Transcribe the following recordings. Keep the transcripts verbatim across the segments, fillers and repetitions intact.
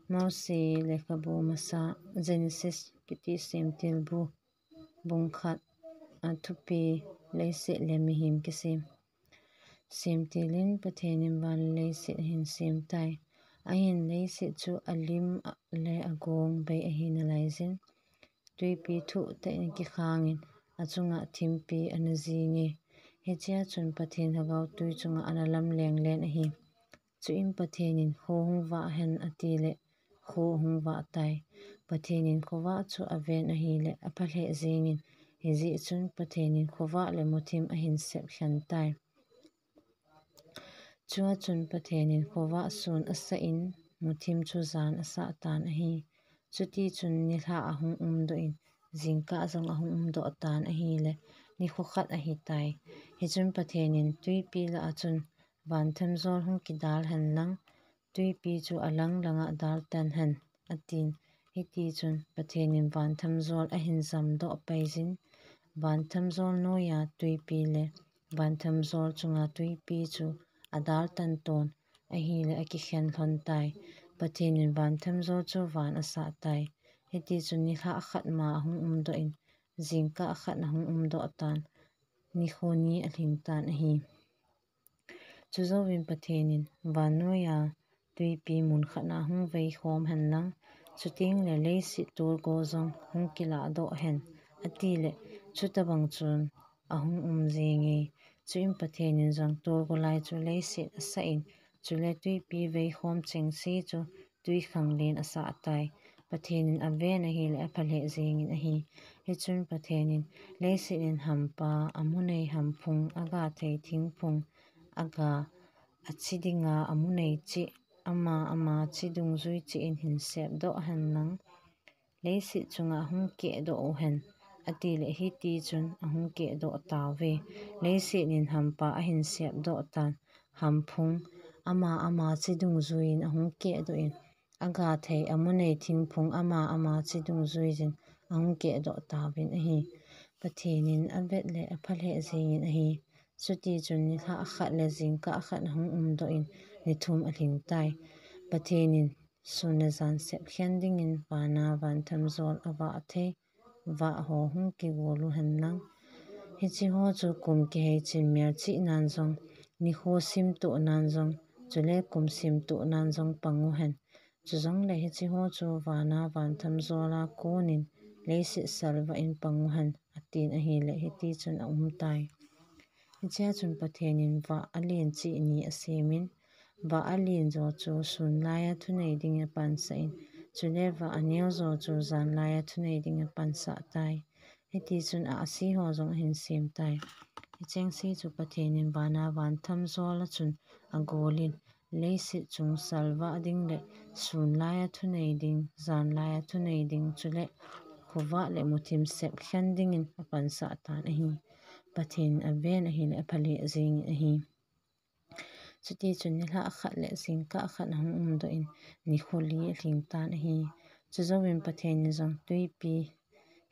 Mose lekhabu masa, Genesis kiti semtil bu, bung khat. A thupi: Leiset le mihem kisem. Semtilin Pathen in van le leiset ahin sem tai. Ahin leiset chu alim le agong bei ahi nalaiyin, tuipi thuh tah in kikhangin, achunga thimpi ana jinge. Hichea chun Pathen Lhagao tui chunga ana lamleng len ahi. Chuin Pathen in, "Kho hung vah hen," ati le, kho ahung vah tai. Pathen in khovah chu aven ahile, apha lheh jingin, hijeh chun Pathen in khovah le muthim ahin sep lhen tai. Chua chun Pathen in khovah sun asah in, muthim chu jan asah tan ahi. Chuti chun nilhah ahung umdoh in, jingkah jong ahung umdoh tan ahile, nikho khat ahitai. Hichun Pathen in, "Tuipi lah a chun van themjol hung kidal hen lang, tuipi chu alang langa dal tan hen," atin. Hiti chun Pathen in van themjol ahin jamdoh paiyin, van themjol noiya tuipi le van themjol chunga tuipi chu adal tan ton ahile, akikhen lhon tai. Pathen in van themjol chu van asah tai. Hiti chun nilhah khat ma ahung umdoh in, jingkah khat ahung umdoh tan, nikho ni alhing tan ahi. Chujouvin Pathen in, "Vannoiya tuipi mun khat na hung vei khom hen lang, chuteng le leiset tolgo jong hung kilah doh hen," ati le, chutabang chun ahung um jinge. Chuin Pathen in jong tolgo lai chu leiset asah in, chule tuipi vei khom chengse chu tui khanglen asah tai. Pathen in aven ahile, apha lheh jingin ahi. Hichun Pathen in, "Leiset in hampa, amu nei hamphung, aga thei thingphung, aga achi dinga amu nei chih, ama ama chi dungjui chih in hin sepdoh hen lang, leiset chunga hung kehdoh u hen," ati le, hiti chun ahung kehdoh tauve. Leiset in hampa ahin sepdoh tan, hamphung ama ama chi dungjuiyin ahung kehdoh in, aga thei amu nei thingphung ama ama chi dungjuiyin ahung kehdoh tauvin ahi. Pathen in avet le, apha lheh jingin ahi. Chuti chun nilhah khat le jingkah khat ahung umdoh in, nithum alhing tai. Pathen in, "Sun le jan sep khen dingin vana van themjol avah thei vah ho hung kigol u hen lang. Hiche ho chu kum kihei chin melchih nan jong, nikho simtuh nan jong, chule kum simtuh nan jong pang u hen. Chujongle hiche ho chu vana van themjol a konin leiset salvah in pang u hen," atin ahile, hiti chun aum tai. Hichea chun Pathen in vah alen cheh ni asemin, vah alen jo chu sun laia thunei dingin apansah in, chule vah aneo jo chu jan laia thunei dingin apansah tai. Hiti chun a, ahsi ho jong ahin sem tai. Hichengse chu Pathen in vana van themjol a chun agolin, leiset chung salvah ding le sun laia thunei ding, jan laia thunei ding, chule khovah le muthim sep khen dingin apansah tan ahi. Pathen in aven ahile, apha lheh jingin ahi. Chuti chun nilhah khat le jingkah khat ahung umdoh in, nikho li alhing tan ahi. Chujouvin Pathen in jong, "Tuipi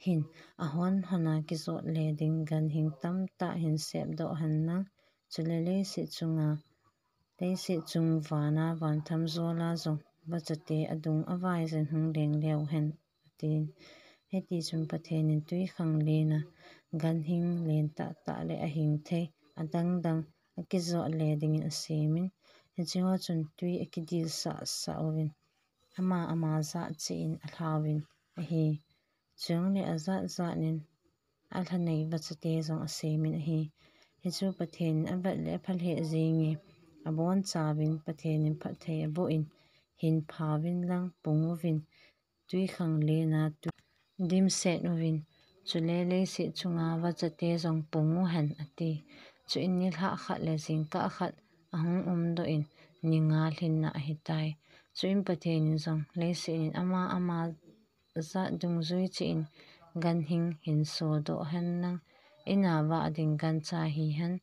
hin ahon hon a kijot le ding ganhing tamtah hin sepdoh hen lang, chule leiset chunga, leiset chung vana van themjol a jong vachate adung avaiyin hung leng leu hen," atin. Hiti chun Pathen in tui khanglen a ganhing len tahtah le ahing thei adangdang akijot le dingin asemin, hiche ho chun tui akidilsah sah uvin, ama ama jat cheh in alhauvin ahi. Chujongle ajat jat in alhanei vachate jong asemin ahi. Hichu Pathen in avet le, apha lheh jinge. Abonchauvin Pathen in phatthei aboh in, "Hin phauvin lang pung uvin, tui khanglen a tui dimset uvin, chule leiset chunga vachate jong pung u hen," ati. Chuin nilhah khat le jingkah khat ahung umdoh in, ni nga lhinna ahitai. Chuin Pathen in jong, "Leiset in ama ama jat dungjui cheh in ganhing hin sodoh hen lang, in a vah ding gancha hihen,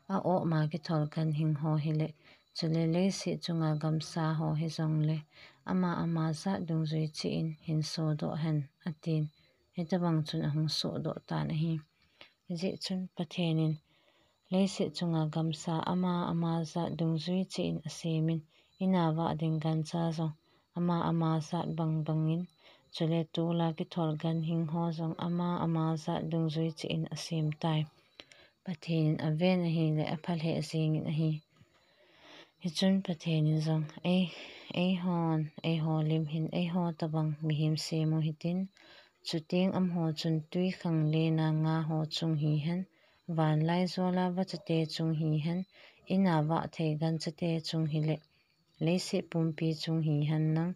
a-op ma kithol ganhing ho hile, chule leiset chunga gamsa ho hijongle, ama ama jat dungjui cheh in hin sodoh hen," atin. Hitobang chun ahung sodoh tan ahi. Hijeh chun Pathen in leiset chunga gamsa ama ama jat dungjui cheh in asemin, in a vah ding gancha jong ama ama jat bang bangin, chule tola kithol ganhing ho jong ama ama jat dungjui cheh in asem tai. Pathen in aven ahile apha lheh jengin ahi. Hichun Pathen in jong, ei, eihon, eiho lim hin, eiho tabang mihem sem u hitin, chuteng amaho chun twikhanglen a nga ho chung hihen, vanlaijola vachate chung hihen, in a vah thei ganchate chung hile, leiset pumpi chung hihen lang,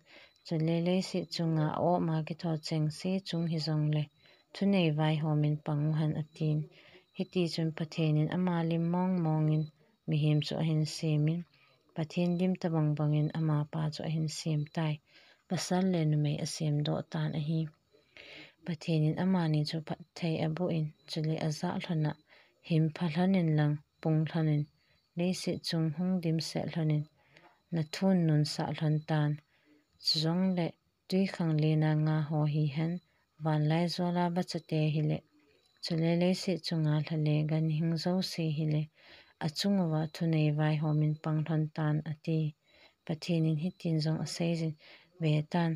chule leiset chunga a-op a kithol chengse chung hijongle, thunei vaihom in pang uhen atin. Hitichun Pathen in ama lim mong mongin mihem chu ahin semin, Pathen lim tabang bangin amapa chu ahin sem tai. Pasal le numei asem doh tan ahi. Pathen in amani chu phatthei aboh in, chule ajah lhon a, himpha lhon in lang, pung lhon in, leiset chung hung dimset lhon in, nathun nunsah lhon tan. Chujongle, twikhanglen a nga ho hihen, vanlaijola vachate hile, chule leiset chunga lha le ganhing jouse hile, achung uva thunei vaihom in pang lhon tan ati. Pathen in hitin jong aseijin, vetan,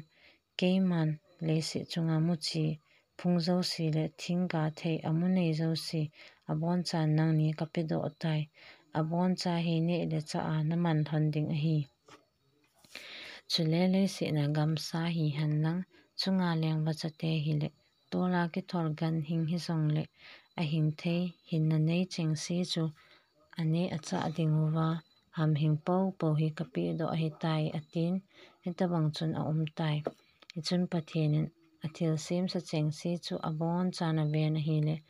keiman leiset chunga muchi, phung jouse le thingga thei amu nei jouse, abonchan nangni kapedoh tai, aboncha hi neh le chah a naman lhon ding ahi. Chule leiset a gamsa hihen lang, chunga leng vachate hile, tola kithol ganhing hijongle, ahing thei, hinna nei chengse chu, aneh achah ding uva, hamhing popo hi kapedoh ahitai, atin, hitabang chun aum tai. Hichun Pathen in athil semsa chengse chu abonchan aven ahile,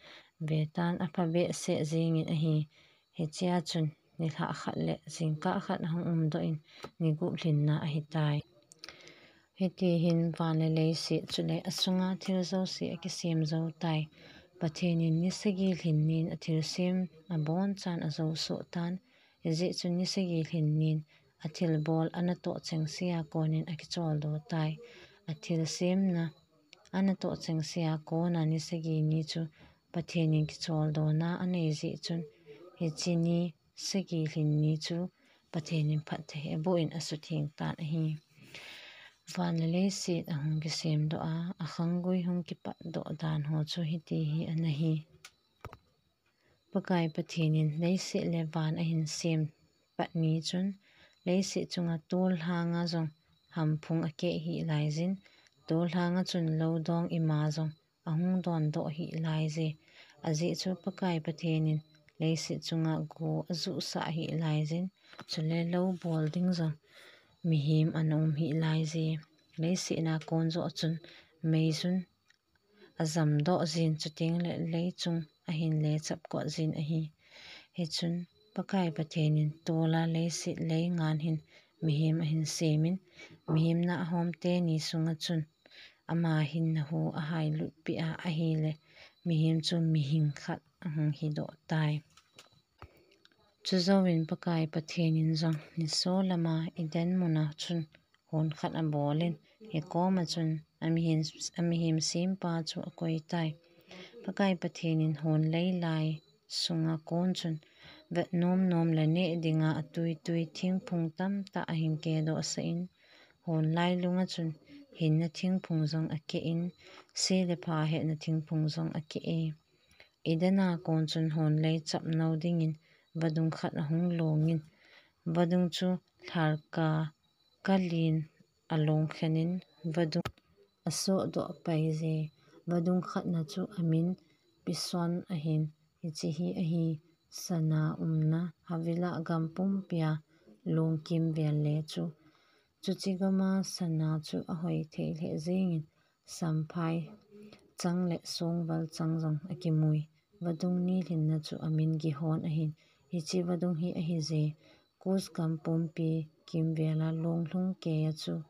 vetan apha behseh jengin ahi. Hichea chun nilhah khat le jingkah khat ahung umdoh in, ni gup lhinna ahitai. Hiti hin van le leiset chule asunga thil jouse akisem jou tai. Pathen in ni sagi lhin nin athil sem abonchan ajou soh tan. Hijeh chun ni sagi lhin nin athilbol anatoh chengsea konin akicholdo tai. Athil semna anatoh chengsea kona ni sagi ni chu Pathen in kicholdona anei jeh chun, hiche ni sagi lhin ni chu Pathen in phatthei aboh in asutheng tan ahi. Van le leiset ahung kisemdoh a, akhanggui hung kipatdoh dan ho chu hiti hi ana hi. Pakai Pathen in leiset le van ahin sem pat ni chun, leiset chunga tolhanga jong hamphung akeh hih laijin, tolhanga chun loudong ima jong ahung dondoh hih laije. Ajeh chu Pakai Pathen in leiset chunga go ajuhsah hih laijin, chule lou bol ding jong mihem ana um hih laije. Leiset a kon joh chun mei jun ajamdoh jin, chuteng le lei chung ahin lechap kot jin ahi. Hichun Pakai Pathen in tola leiset lei ngan hin mihem ahin semin, mihem na ahom teni sunga chun ama hinna hu ahailut peh a ahile, mihem chu mihing khat ahung hidoh tai. Chujouvin Pakai Pathen in jong nisolama Eden muna chun hon khat abolin, hikoma chun amihem, amihem sempa chu akoi tai. Pakai Pathen in hon lei lai sunga kon chun vet nom nom le neh dinga atui tui thingphung tamtah ahin kedoh sah in, hon lailunga chun hinna thingphung jong akeh in, se le pha hetna thingphung jong akeh e. Eden a kon chun hon lei chapnou dingin vadung khat ahung longin, vadung chu lharka kalin along khenin vadung asohdoh paije. Vadung khatna chu amin Pison ahin, hiche hi ahi, sana umna Havilah gam pumpia long kimvel le chu. Chuche gama sana chu ahoi thei lheh jengin, samphai chang le songval chang jong akimui. Vadung ni lhinna chu amin Gihon ahin, hiche vadung hi ahije, Kus gam pumpi kimvela long lhung keiya chu.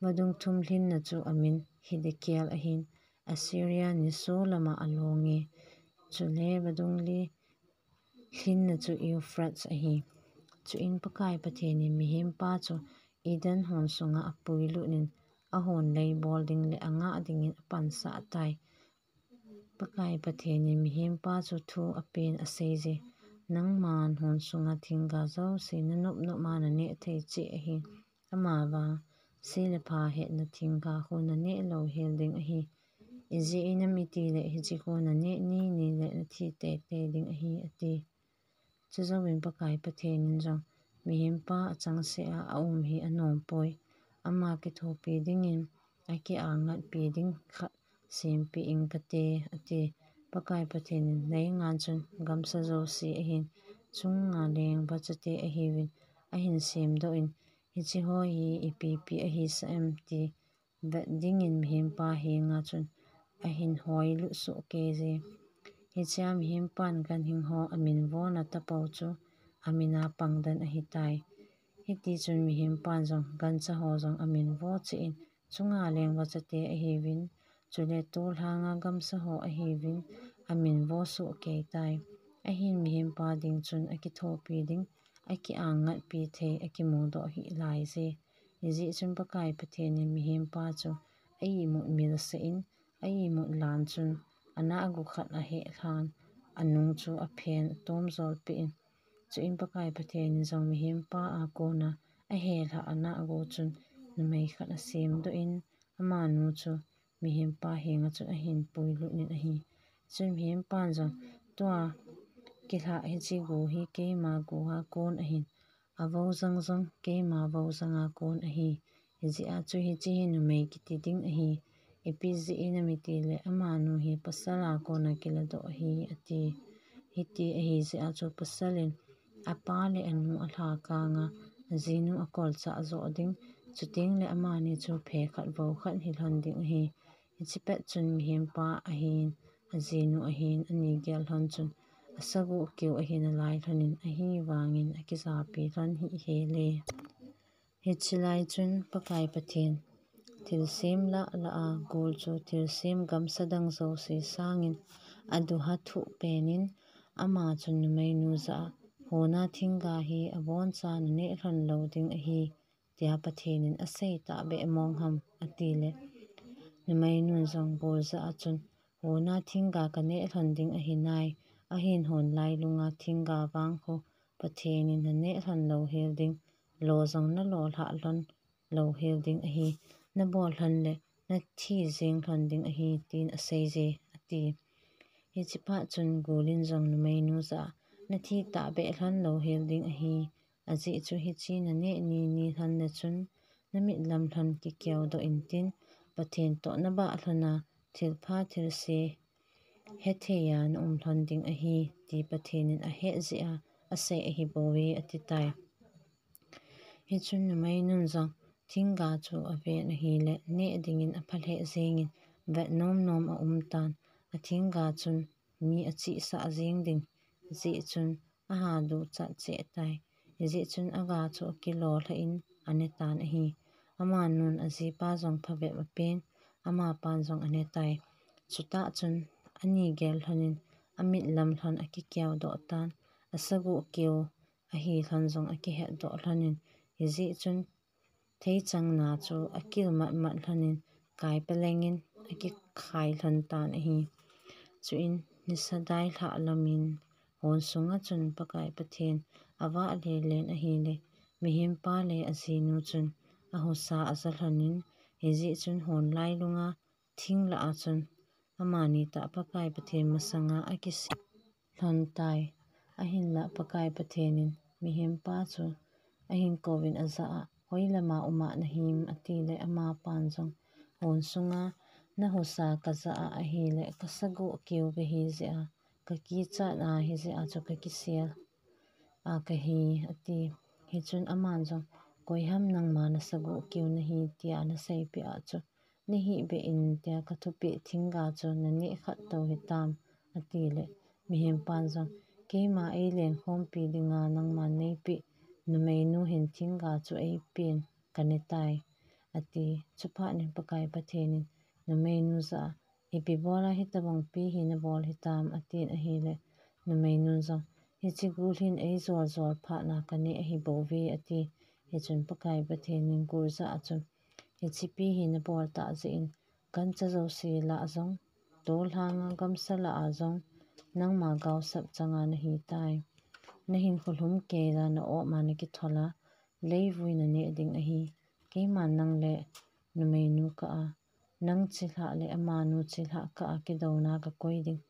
Vadung thum lhinna chu amin Hiddekel ahin, Assyria nisolama alonge. Chule vadung li lhinna chu Euphrates ahi. Chuin Pakai Pathen in mihempa chu Eden hon sunga apuilut in, ahon lei bol ding le angah dingin apansah tai. Pakai Pathen in mihempa chu thu apen aseije, nangman hon sunga thingga jouse nanop nop a naneh thei cheh ahi. Amavang se le pha hetna thingga khu naneh lou hel ding ahi. Ijeh inem itile hiche khu naneh ni ni le nathi teitei ding ahi, ati. Chujouvin Pakai Pathen in jong, mihempa achangseh a aum hi anom poi. Ama kithopi dingin akiangatpi ding khat sempeh ing kate, ati. Pakai Pathen in, Leinga chun gamsa jouse ahin, chunga leng vachate ahiuvin, ahin semdoh in, hiche ho hi ipi ipi ahisah em ti vet dingin mihempa henga chun ahin hoilut soh keije. Hichea mihempan ganhing ho amin vona tapou chu amin a pang den ahitai. Hitichun mihempan jong gancha ho jong amin vo cheh in, chunga leng vachate ahiuvin, chule tolhanga gamsa ho ahiuvin, amin vo soh keitai. Ahin mihempa ding chun akithopi ding, akiangatpi thei akimudoh hih laije. Hijeh chun Pakai Pathen in mihempa chu a-imut milsah in, a-imut lan chun anahgu khat aheh lhan, anung chu aphen atom jolpeh in. Chuin Pakai Pathen in jong mihempa a kona ahelhah anahgu chun numei khat asemdoh in, amanu chu mihempa henga chun ahin puilut in ahi. Chun mihempan jong, Tua kilhah hiche gu hi keima gu a kon ahin, avojang jong keima vojang a kon ahi. Hijeh a chu hiche hi numei kiti ding ahi. Ipi jeh inem itile amanu hi pasal a kona kiladoh ahi, ati. Hiti ahijeh a chu pasal in apa le anu alhakang a, ajinu akolchah joh ding, chutengle amani chu phe khat vo khat hilhon ding ahi. Hiche pet chun mihempa ahin, ajinu ahin, ani gel lhon chun asagoh keu ahi nalai lhonin, ahivangin akijapi lhon hih hel e. Hiche lai chun Pakai Pathen thilsem lah lah a gul chu thilsem gamsa dang jouse sangin aduha thuh pen in, ama chun numeinu jah a, Hona thingga hi aboncha naneh lhon lou ding ahi, tia Pathen in asei tahbeh mong ham, atile, numeinun jong gul jah a chun, Hona thingga kaneh lhon ding ahinai, ahin hon lailunga thingga vang khu Pathen in naneh lhon lou hel ding, lo jong nalo lhah lhon lou hel ding ahi, nabol lhon le nathi jeng lhon ding ahi, tin aseije, ati. Hiche phat chun gul in jong numeinu jah a, Nathi tahbeh lhon lou hel ding ahi, ajeh chu hiche naneh ni ni lhon le chun namit lam lhon kikeudoh intin, Pathen toh nabah lhon a, thilpha thilse hethei a naum lhon ding ahi, ti Pathen in ahet jeh a asei ahibouve, atitai. Hichun numeinun jong thingga chu aven ahile neh dingin apha lheh jengin vet nom nom aumtan, athingga chun mi achihsah jeng ding jeh chun aha duchat cheh tai. Hijeh chun aga chu akilo lhah in anetan ahi. Amanun ajipa jong phabep apen, amapan jong anetai. Chutah chun ani gel lhonin amit lam lhon akikeudoh tan, asagoh keu ahi lhon jong akihetdoh lhonin, hijeh chun theichangna chu akil matmat lhonin, kai palengin akikhai lhon tan ahi. Chuin nisa dailhah lamin hon sunga chun Pakai Pathen avah lelen ahile, mihempa le ajinu chun ahusa aja lhonin, hijeh chun hon lailunga thing lah a chun amani tah Pakai Pathen masanga akisem lhon tai. Ahinlah Pakai Pathen in mihempa chu ahin kouvin ajah a, Hoilama uma nahim? atile, amapan jong, Hon sunga nahusa kajah a ahile kasagoh keu kahi jeh a, kakichat a hijeh a chu kakisel a kahi, ati. Hichun aman jong, Koiham nangma nasagoh keu nahi tia naseipeh a chu, nahihbeh in tia kathupeh thingga chu naneh khat tou hitam? atile, mihempan jong, Keima eilen khompi dinga nangman neipeh numeinu hin thingga chu eipen kanetai, ati. Chuphat in Pakai Pathen in numeinu jah a, Ipi bola hitobang pi hi nabol hitam? atin ahile, numeinun jong, Hiche gul hin eijol jol phatna kaneh ahibouve, ati. Hichun Pakai Pathen in gul jah a chun, Hiche pi hi nabol tah jeh in, gancha jouse lah jong, tolhanga gamsa lah a jong, nangma gaosap changa nahitai. Nahinkho lhum keija na-op ma nakithol a, leivui naneh ding ahi. Keiman nang le numeinu kah a, nang chilhah le amanu chilhah kah a kidouna kakoi ding.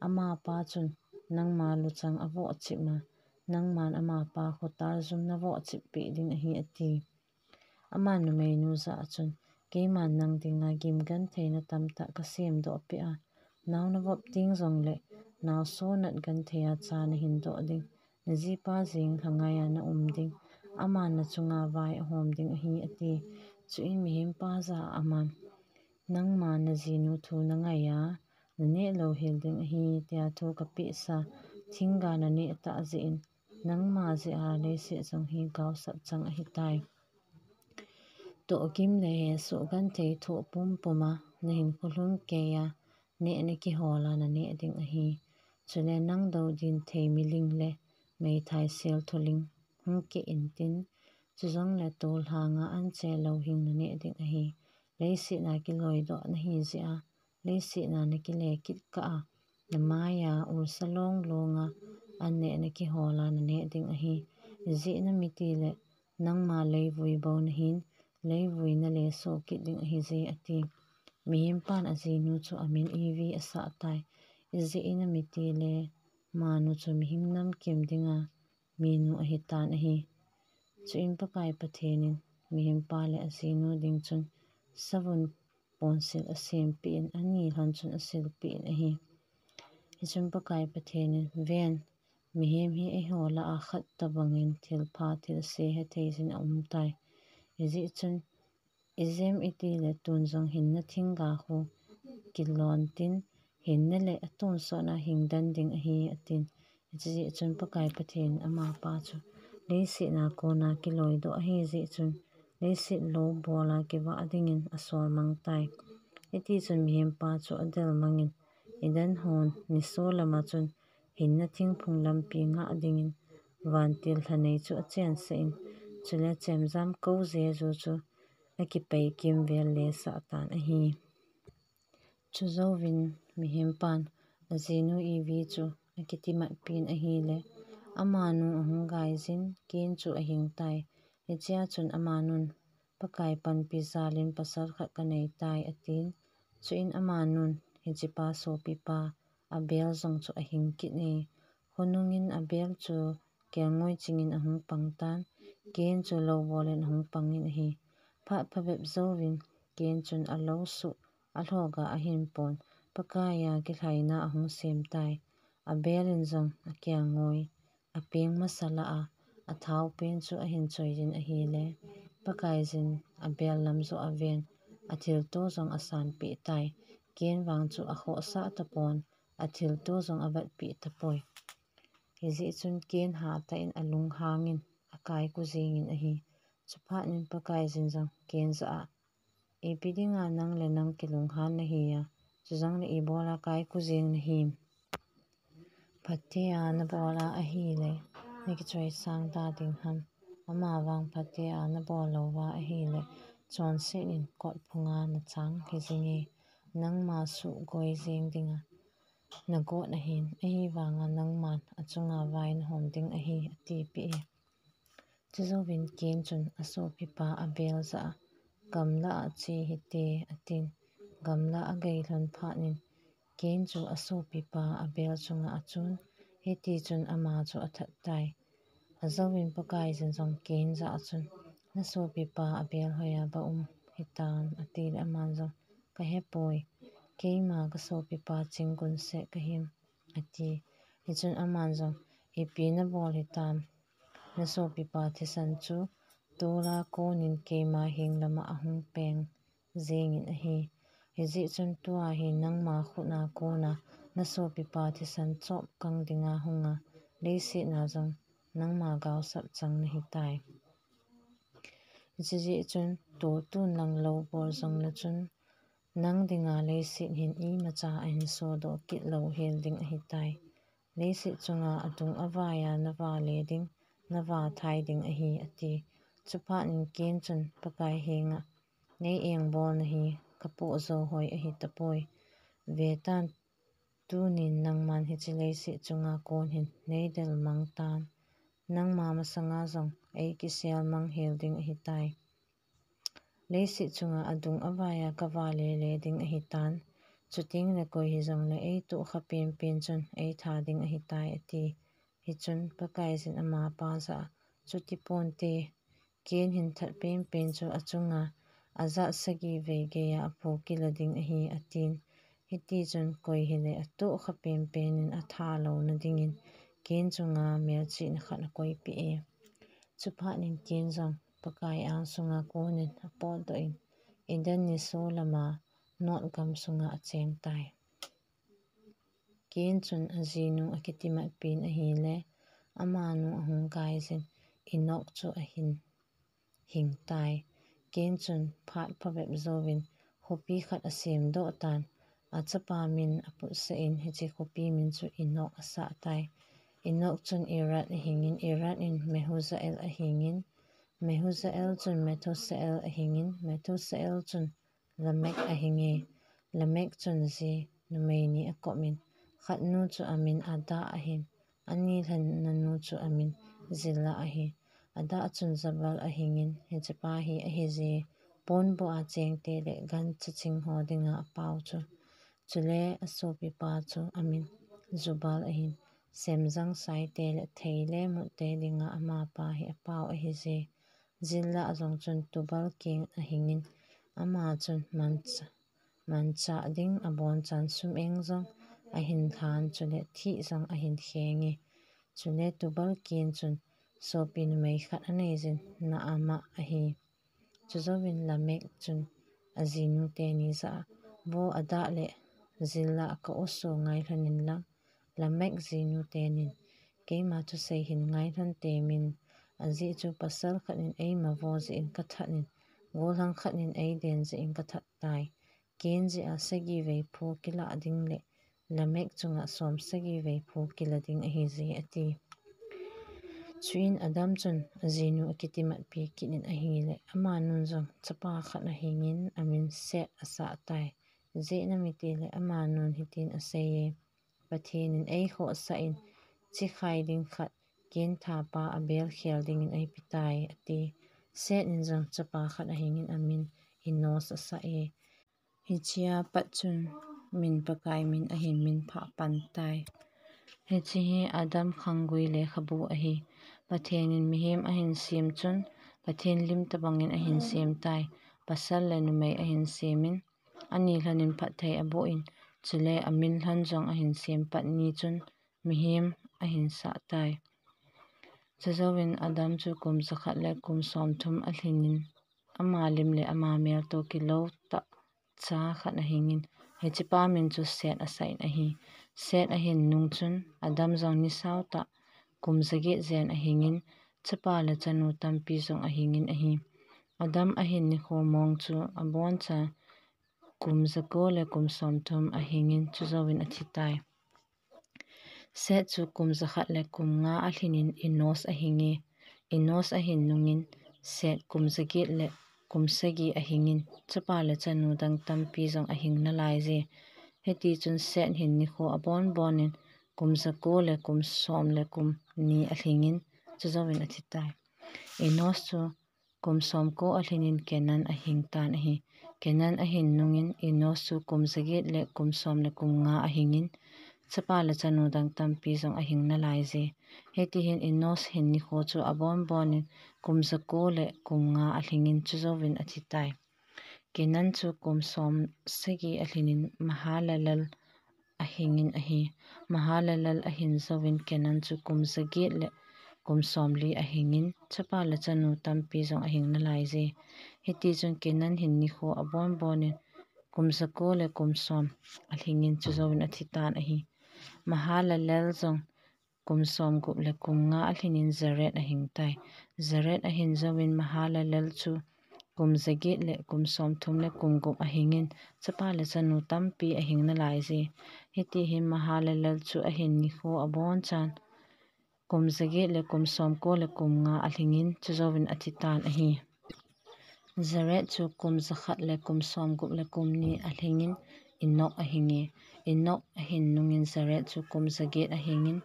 Amapa chun nangma luchang avohchip ma, nangman amapa khotal jum navohchip peh ding ahi, ati. Aman numeinu jah a chun, keiman nang dinga gimgentheina tamtah kasemdoh peh a, nao navop ding jongle, nao sonat genthei a cha nahin doh ding, najipa jeng lhangai a naum ding, aman nachunga vai ahom ding ahi, ati. Chuin mihempa jah a aman, nangma najinu thu nangai a, naneh louhel ding ahi, tia thu kapehsa, thingga naneh tah jeh in, nangma jeh a leiset jong hi gaosap chang ahitai. Tohgim le hesoh genthei thoh pumpum a, nahin kholhung kei a, neh nakihol a naneh ding ahi. Chule nang doudin thei miling le meithai sel tholing hung keh intin, chujongle tolhang a anche louhing naneh ding ahi. Leiset a kiloidoh nahi jeh a, leiset a nakile kit kah a, namai a ulsa longlong a anneh nakihol a naneh ding ahi. Ijeh inem itile, nangma leivui bou nahin, leivui naleso kit ding ahije, ati. Mihempan ajinu chu amin Evi asah tai. Ijeh inem itile, amanu chu mihing namkim dinga minu ahitan ahi. Chuin Pakai Pathen in mihempa le ajinu ding chun savun ponsil asempeh in, ani lhon chun asilpeh in ahi. Hichun Pakai Pathen in, ven, mihem hi eiho lah a khat tobangin thilpha thilse hethei jin aumtai. Ijeh chun, ijem itile tun jong hinna thingga khu kilon tin, hinna le atonsot a hingden ding ahi, atin. Hijeh chun Pakai Pathen amapa chu leiset a kona kiloidoh ahijeh chun, leiset lou bol a kivah dingin asolmang tai. Hitichun mihempa chu adelmangin, Eden hon niso lama chun hinna thingphung lampi ngah dingin vantil lhanei chu achensah in, chule chemjam kou jeju chu akipei kimvel lesah tan ahi. Chujouvin mihempan ajinu Evi chu akitimatpin ahile, amanu ahung gaijin, Cain chu ahingtai. Hichea chun amanun, Pakai panpi jalin pasal khat kaneitai, atin. Chuin amanun, hichepa sopipa Abel jong chu ahing kit e. Khonungin Abel chu kelngoi chingin ahung pangtan, Cain chu lou bolin ahung pangin ahi. Phat phabep jouvin Cain chun alou suh, alhoga ahinpon, Pakaia kilhaina ahung semtai. Abel in jong akelngoi, apeng masa lah a, athao pen chu ahin choijin ahile, Pakaijin Abel lam joh aven, athilto jong asanpeh tai. Cain vang chu akhohsah tapon, athilto jong avetpeh tapoi. Hijeh chun Cain hatah in alunghangin, akaiku jengin ahi. Chuphat in Pakaijin jong Cain jah a, Ipi dinga nang le nang kilunghan nahi a, chujongle ibola kaiku jeng nahim? Phatea nabola ahile, nakichoisang ta ding ham? Amavang phatea nabol louva ahile, chonset in kot phunga nachang hijinge, nangma suhgoi jeng dinga nagot ahin, ahivanga nangman achunga vai nahom ding ahi, atipeh e. Chujouvin Cain chun asopipa Abel jah a, Gamla a che hite, atin. Gamla agei lhon phat in, Cain chu asopipa Abel chunga achun, hitichun ama chu athat tai. Ajouvin Pakaiyin jong Cain jah a chun, Nasopipa Abel hoiya ba um hitam? atile aman jong, Kahepoi, keima kasopipa chinggun seh kahim, ati. Hichun aman jong, Ipi nabol hitam? Nasopipa thisan chu tola konin keima heng lama ahung peng jengin ahi. Hijeh chun tua hi nangma khutna kona nasopipa thisan chop kang dinga hunga, leiset na jong nangma gaosap chang nahitai. Hijeh chun toltun lang lou bol jong nachun, nang dinga leiset hin imacha ahin sodoh kit louhel ding ahitai. Leiset chunga adung avaiya navale ding, navathai ding ahi, ati. Chuphat in Cain chun Pakai henga, Nei engbol nahi, kapoh jou hoi ahitapoi. Vetan, tunin nangman hiche leiset chunga kon hin neidel mang tan. Nangma masanga jong eikisel mang hel ding ahitai. Leiset chunga adung avaiya kavah lele ding ahitan. Chuteng le koi hijongle eitohkha penpen chun eitha ding ahitai, ati. Hichun Pakaiyin amapa jah a, chuti ponte, Cain hin that penpen chu achunga ajat sagi vei geiya aphu kila ding ahi, atin. Hitichun koi hile atohkha penpen in atha louna dingin Cain chunga melchihna khat akoipeh e. Chuphat in Cain jong Pakai angsunga konin apotdoh in, Eden niso lama Nod gamsunga achengtai. Cain chun ajinu akitimatpin ahile, amanu ahung kaiyin, Enoch chu ahin hingtai. Cain chun phat phabep jouvin khopi khat asemdoh tan, achapa min aputsah in, hiche khopi min chu Enoch asahtai. Enoch chun Irad ahingin, Irad in Mehujael ahingin, Mehujael chun Methusael ahingin, Methusael chun Lamech ahinge. Lamech chun ji numei ni akomin, khatnu chu amin Adah ahin, anilhenna nu chu amin Zillah ahi. Adah chun Jabal ahingin, hichepa hi ahije, ponbuh a chengte le gancha chingho dinga apao chu. Chule asopipa chu amin Jubal ahin, semjang saite le thei le mutte dinga amapa hi apao ahije. Zillah jong chun Tubal-Cain ahingin, ama chun manchah, manchah ding abonchan sum-eng jong ahin lhan, chule thih jong ahin khenge. Chule Tubal-Cain chun sopi numei khat aneiyin, Naamah ahi. Chujouvin Lamech chun ajinu teni jah a, Vo Adah le Zillah, ka-u sou ngailhon inlang, Lamech jinu tenin, keima thusei hin ngailhon temin, ajeh chu pasal khat in eima vo jeh in kathat in, gollhang khat in eiden jeh in kathat tai. Cain jeh a sagi vei phu kilah ding le Lamech chunga som sagi vei phu kila ding ahije, ati. Chuin Adam chun ajinu akitimatpi kit in ahile, amanun jong chapa khat ahingin amin Seth asahtai. Ijeh inem itile amanun hitin aseiye, Pathen in eikhohsah in, chikhai ding khat, Cain thapa Abel khel dingin eipetai, ati. Seth in jong chapa khat ahingin amin Enosh asah e. Hichea pat chun min Pakai min ahin minphah pantai. Hiche hi Adam khanggui lekhabu ahi. Pathen in mihem ahin sem chun, Pathen lim tobangin ahin semtai. Pasal le numei ahin semin, anilhen in phatthei abohin, chule aminlhen jong ahin sem pat ni chun, mihem ahin sahtai. Chujouvin Adam chu kum jakhat le kum somthum alhinin, ama lim le ama mel toh kilou tah cha khat ahingin, hichepa min chu Seth asahin ahi. Seth ahin nung chun, Adam jong nisaotah kum jaget jen ahingin, chapa le chanu tampi jong ahingin ahi. Adam ahin nikho mong chu abonchan kum jako le kum somthum ahingin, chujouvin athitai. Seth chu kum jakhat le kum nga alhinin Enosh ahinge. Enosh ahin nungin Seth kum jaget le kum sagi ahingin, chapa le chanu dang tampi jong ahing nalaije. Hitichun Seth hin nikho abonbonin kum jako le kum som le kum ni alhingin, chujouvin athitai. Enosh chu kum somko alhinin Kenan ahingtan ahi. Kenan ahin nungin Enosh chu kum jaget le kum som le kum nga ahingin, chapa le chanu dang tampi jong ahing nalaije. Hitihin Enosh hin nikho chu abonbonin kum jako le kum nga alhingin, chujouvin athitai. Kenan chu kum som sagi alhinin Mahalalel ahingin ahi. Mahalalel ahin jouvin Kenan chu kum jaget le kum somli ahingin, chapa le chanu tampi jong ahing nalaije. Hitichun Kenan hin nikho abonbonin kum jako le kum som alhingin, chujouvin athitan ahi. Mahalalel jong kum somgup le kum nga alhinin Jared ahingtai. Jared ahin jouvin Mahalalel chu kum jaget le kum somthum le kum gup ahingin, chapa le chanu tampi ahing nalaije. Hitihin Mahalalel chu ahin nikho abonchan kum jaget le kum somko le kum nga alhingin, chujouvin athitan ahi. Jared chu kum jakhat le kum somgup le kum ni alhingin Enosh ahinge. Enosh ahin nungin Jared chu kum jaget ahingin,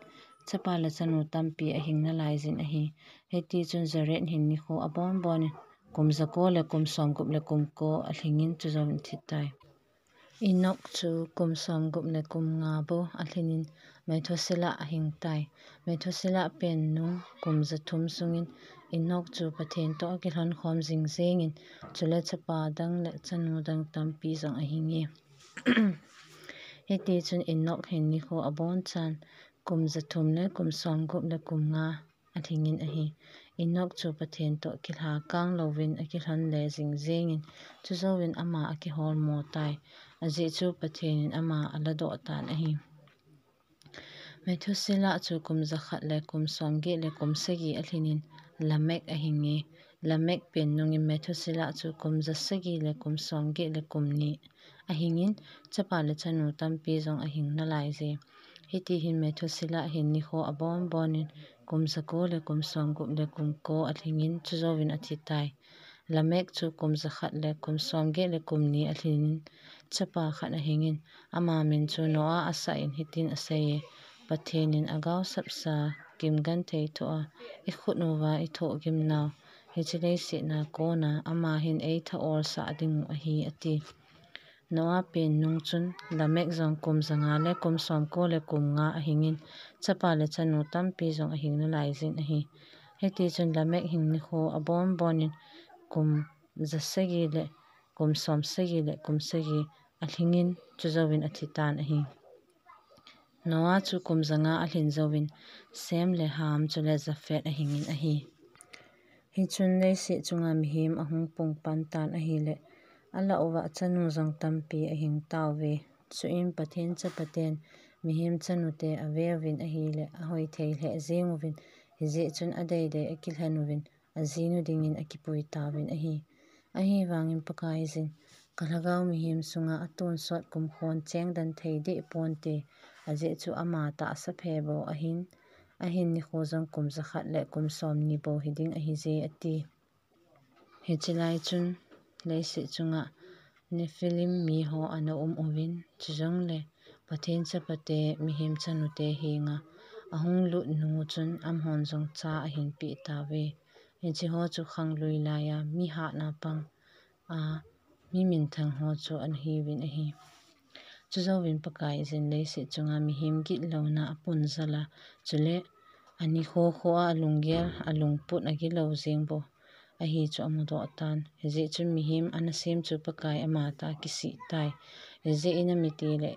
chapa le chanu tampi ahing nalaijin ahi. Hitichun Jared hin nikho abonbonin kum jako le kum somgup le kum ko alhingin chujouvin athitai. Enok chu kum somgup le kum nga bou alhinin Methuselah ahingtai. Methuselah pen nung kum jathum sungin Enok chu Pathen toh akilhon khom jing jengin, chule chapa dang le chanu dang tampi jong ahinge. Hitichun Enok hin nikho abonchan kum jathum le kum somgup le kum nga alhingin ahi. Enok chu Pathen toh kilha kang louvin akilhon le jing jengin, chujouvin ama akiholmo tai. Ajeh chu Pathen in ama aladoh tan ahi. Methuselah chu kum jakhat le kum somget le kum sagi alhinin Lamek ahinge. Lamek pen nungin Methuselah chu kum jasagi le kum somget le kum ni ahingin, chapa le chanu tampi jong ahing nalaije. Hitihin Methuselah hin nikho abonbonin kum jako le kum somgup le kum ko alhingin chujouvin athitai. Lamek chu kum jakhat le kum somget le kum ni alhinin chapa khat ahingin, ama min chu Noah asah in hitin aseiye: Pathen in agao sapsa, kim genthei thoh a, ikhut uva ithoh gimnau, hiche leiset a kona ama hin eitha olsah dingu ahi, ati. Noah pen nung chun Lamek jong kum janga le kum somko le kum nga ahingin, chapa le chanu tampi jong ahing nalaijin ahi. Hitichun Lamek hin nikho abonbonin kum jasagi le kum somsagi le kum sagi alhingin chujouvin athitan ahi. Noah chu kum janga alhin jouvin Shem le Ham chule Japheth ahingin ahi. Hichun leiset chunga mihem ahung pung pan tan ahile, alah uva chanu jong tampi ahing tauve. Chuin Pathen chapaten mihem chanute aveuvin ahile, ahoi thei lheh jenguvin, hijeh chun adeidei akilhen uvin, ajinu dingin akipui tauvin ahi. Ahivangin Pakaiyin, kalhagao mihem sunga atonsot kumkhon chengdan thei deh ponte, ajeh chu ama tahsa phe bou ahin, ahin nikho jong kum jakhat le kum somni bou hiding ahije, ati. Hiche lai chun leiset chunga Nephilim miho ana um uvin, chujongle Pathen chapate mihem chanute henga ahung lut nung uchun amahon jong cha ahin peh tauve. Hicheho chu khanglui laiya mi hatna pang a mi minthang ho chu ana hiuvin ahi. Chujouvin Pakaiyin leiset chunga mihem gitlouna apun jal a, chule anikho kho a alunggel, alungput agilou jeng bou ahi chu amudoh tan. Hijeh chun mihem ana sem chu Pakai amatah a kisih tai. Hijeh in amitile,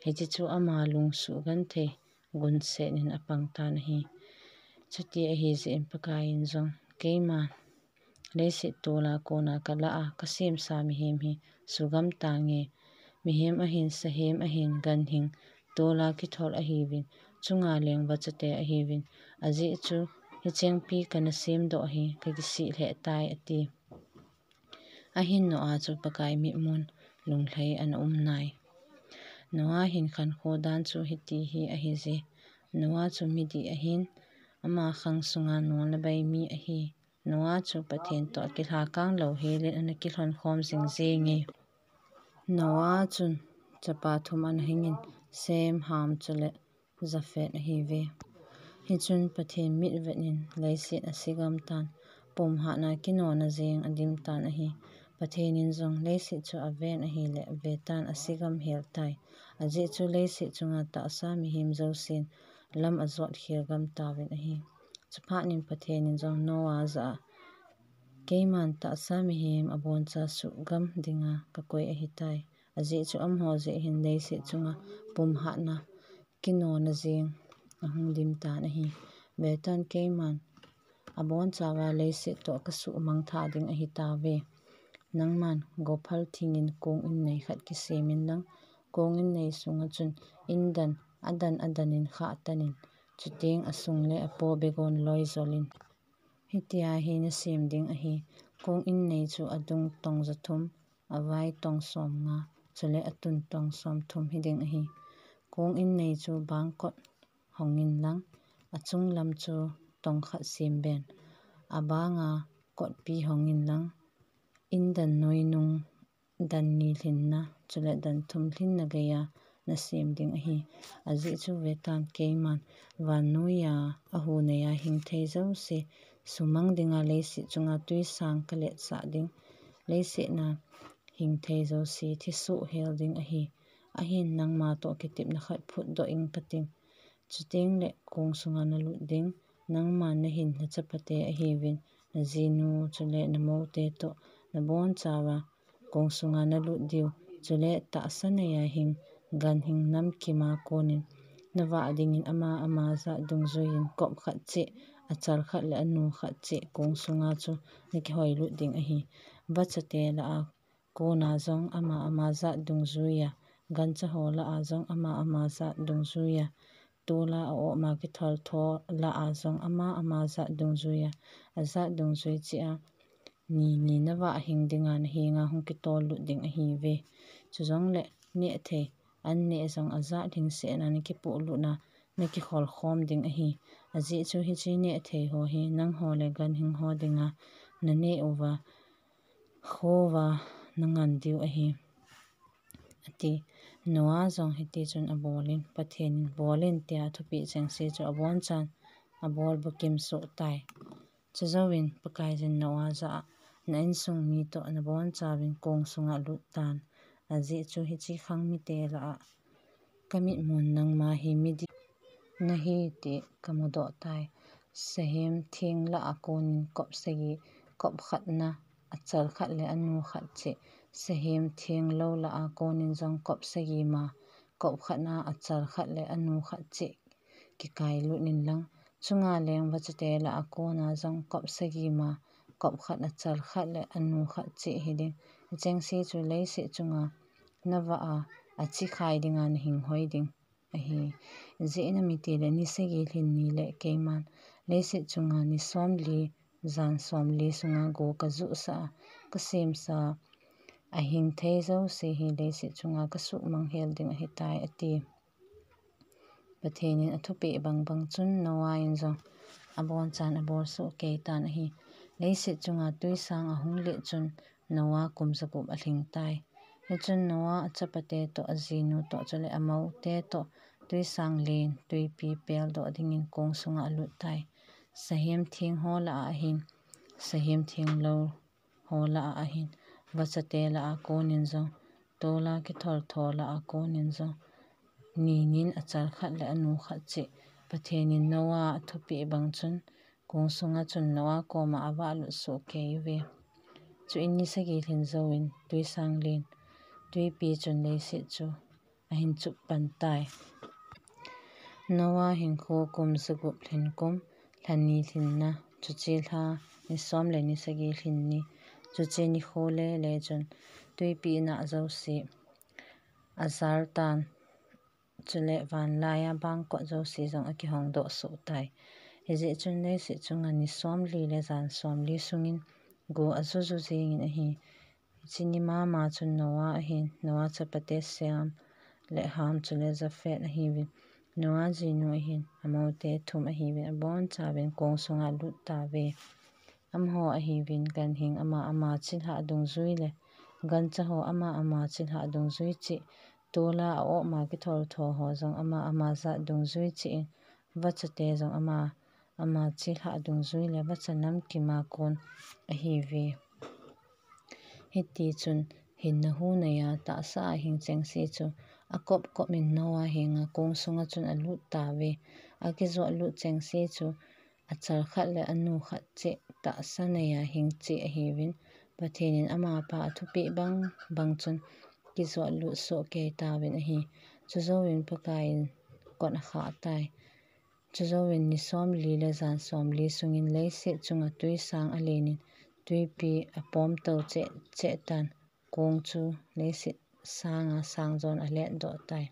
hiche chu ama lungsuh genthei gunset in apang tan ahi. Chuti ahijeh in Pakaiyin jong, keiman leiset tola kona kalah a kasemsa mihem hi sugam tange. Mihem ahin, sahem ahin, ganhing tola kithol ahiuvin, chunga leng vachate ahiuvin, ajeh chu hichengpi kana semdoh hi kakisih lheh tai, ati. Ahin Noah chu Pakai mitmun lunglhai ana um nai. Noah hin khankho dan chu hiti hi ahije. Noah chu midih ahin, ama khang sunga nolna bei mi ahi. Noah chu Pathen toh akilhakang lou helin ana kilhon khom jing jenge. Noah chun chapa thum ana hingin, Shem, Ham chule Japheth ahiuve. Hichun Pathen mitvet in leiset asigam tan, pumhatna kinona jeng adim tan ahi. Pathen in jong leiset chu aven ahile, vetan asigam hel tai. Ajeh chu leiset chunga tahsa mihem jousen lam ajot khel gam tauvin ahi. Chuphat in Pathen in jong Noah jah a, keiman tahsa mihem aboncha suhgam dinga kakoi ahitai. Ajeh chu amaho jeh hin leiset chunga pumhatna kinona jeng ahung dim tan ahi. Vetan keiman abonchauva leiset toh kasuhmang tha ding ahitauve. Nangman gophal thingin kong innei khat kisemin lang, kong innei sunga chun indan adan adan in khah tanin, chuteng asung le apo begon loi jolin, hitia hi nasem ding ahi. Kong innei chu adung tong jathum, avai tong somnga, chule atun tong somthum hiding ahi. Kong innei chu bangkot hongin lang, achung lam chu tong khat sem ben, abanga kotpi hongin lang, indan noi nung dan ni lhinna, chule dan thum lhinna geiya nasem ding ahi. Ajeh chu vetan keiman vannoiya ahuneija hing thei jouse sumang dinga leiset chunga tuisang ka letsah ding, leiset na hing thei jouse thisuh hel ding ahi. Ahin nangma toh kitepna khat phutdoh ing kating. Chuteng le kong sunga nalut ding, nangman nahin nachapate ahiuvin, najinu chule namoute toh nabonchauva kong sunga nalut diu, chule tahsa neiya hing, ganhing namkima konin navah dingin ama ama jat dungjuiyin kop khat cheh, achal khat le anu khat cheh kong sunga chu nakihoilut ding ahi. Vachate lah a kona jong ama ama jat dungjuiya, gancha ho lah a jong ama ama jat dungjuiya, tola a-op ma kithol tho lah a jong ama ama jat dungjuiya, ajat dungjui cheh a ni ni navah hing dinga nahenga hung kitollut ding ahiuve. Chujongle nehthei an neh jong ajat lhingsetna nakipohlutna nakikhol khom ding ahi. Ajeh chu hiche nehthei ho hi nangho le ganhing ho dinga naneh uva, khouva nangan diu ahi, ati. Noah jong hitichun abolin, Pathen in bolin tia thupeh chengse chu abonchan abol bukim soh tai. Chujouvin Pakaiyin Noah jah a, na insung mi toh nabonchauvin kong sunga lut tan. Ajeh chu hiche khang mite lah a kamitmun nangma hi midih nahi ti kamudoh tai. Sahem theng lah a konin kop sagi, kop khatna achal khat le anu khat cheh, sahem theng lou lah a konin jong kop sagi ma, kop khatna achal khat le anu khat cheh kikailut inlang, chunga leng vachate lah a kona jong kop sagi ma, kop khat achal khat le anu khat cheh hiding. Chengse chu leiset chunga navah a, achikhai dinga nahinghoi ding ahi. Ajeh inem itile ni sagi lhin ni le keiman leiset chunga ni somli, jan somli sunga go kajuhsah a, kasemsa a, ahing thei jouse hi leiset chunga kasuhmang hel ding ahitai, ati. Pathen in athupeh bang bang chun Noah in jong abonchan abol soh kei tan ahi. Leiset chunga tuisang ahung let chun Noah kum jagup alhing tai. Hichun Noah achapate toh, ajinu toh, chule amoute toh tuisang len, tuipi peldoh dingin kong sunga alut tai. Sahem theng ho lah a ahin, sahem theng lou ho lah a ahin, vachate lah a konin jong, tola kithol tho lah a konin jong, ni nin achal khat le anu khat cheh, Pathen in Noah athupeh bang chun, kong sunga chun Noah koma avahlut soh kei uve. Chuin ni sagi lhin jouvin tuisang len, tuipi chun leiset chu ahin chup pan tai. Noah hinkho kum jagup lhin kum, lha ni lhinna, chuche lha ni som le ni sagi lhin ni, chuche nikho lele chun tuipi nah jouse ajal tan, chule vanlai a bangkot jouse jong akihong doh soh tai. Hijeh chun leiset chunga ni somli le jan somli sungin go ajuju jengin ahi. Hiche ni mama chun Noah ahin, Noah chapate Shem le Ham chule Japheth ahiuvin, Noah jinu ahin, amoute thum ahiuvin, abonchauvin kong sunga alut tauve. Amaho ahiuvin, ganhing ama ama chilhah dungjui le gancha ho ama ama chilhah dungjui cheh, tola a-op ma kithol tho ho jong ama ama jat dungjui cheh in, vachate jong ama ama chilhah dungjui le vacha namkima kon ahiuve. Hitichun hinna hu neiya tahsa a hing chengse chu akop kop in Noah henga kong sunga chun alut tauve. Akijot lut chengse chu achal khat le anu khat cheh tahsa neiya hing cheh ahiuvin, Pathen in amapa athupeh bang bang chun kijot lut soh kei tauvin ahi. Chujouvin Pakaiyin kot akhah tai. Chujouvin ni somli le jan somli sungin leiset chunga tuisang alenin, tuipi apom tou cheh cheh tan, kong chu leiset sanga sangjon aletdoh tai.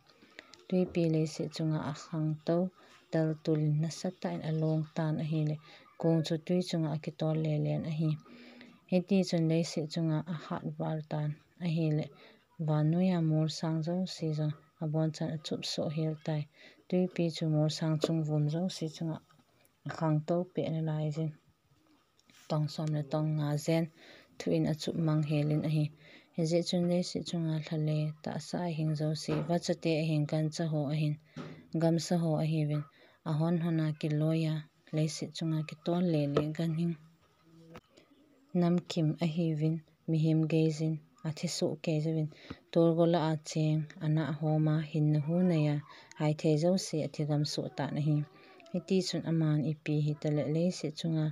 Tuipi leiset chunga akhangtou taltulin nasatah in along tan ahile, kong chu tui chunga akitol lelen ahi. Hitichun leiset chunga ahat val tan ahile, vannoiya molsang jouse jong abonchan achup soh hel tai. Tuipi chu molsang chung vum jouse chunga akhangtou peh nalaiyin, tong som le tong nga jen thuin achup mang helin ahi. Hijeh chun leiset chunga lha le tahsa a hing jouse, vachate ahin, gancha ho ahin, gamsa ho ahiuvin, ahon hona kiloiya leiset chunga kitol lele ganhing namkim ahiuvin, mihem geijin athi soh kei jouvin, tolgola a cheng ana homa hinna hu neiya haithei jouse athi gam soh tan ahi. Hitichun aman ipi hitaleh leiset chunga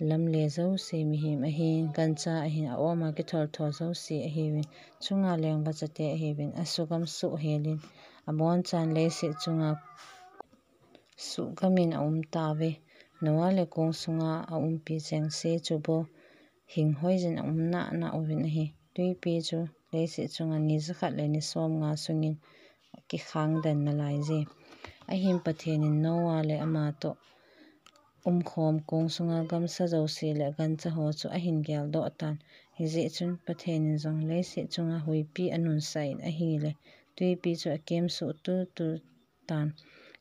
lamle jouse mihem ahin, gancha ahin, a-om a kithol tho jouse ahiuvin, chunga leng vachate ahiuvin, asugam soh helin, abonchan leiset chunga suhgamin aum tauve. Noah le kong sunga aumpi chengse chu bou hinghoijin aum nana uvin ahi. Twipi chu leiset chunga ni jakhat le ni somnga sungin kikhang den nalaije. Ahin Pathen in Noah le ama toh umkhom kong sunga gamsa jouse le gancha ho chu ahin geldoh tan. Hijeh chun Pathen in jong leiset chunga huipi anunsah in ahile, twipi chu akem soh tultul tan.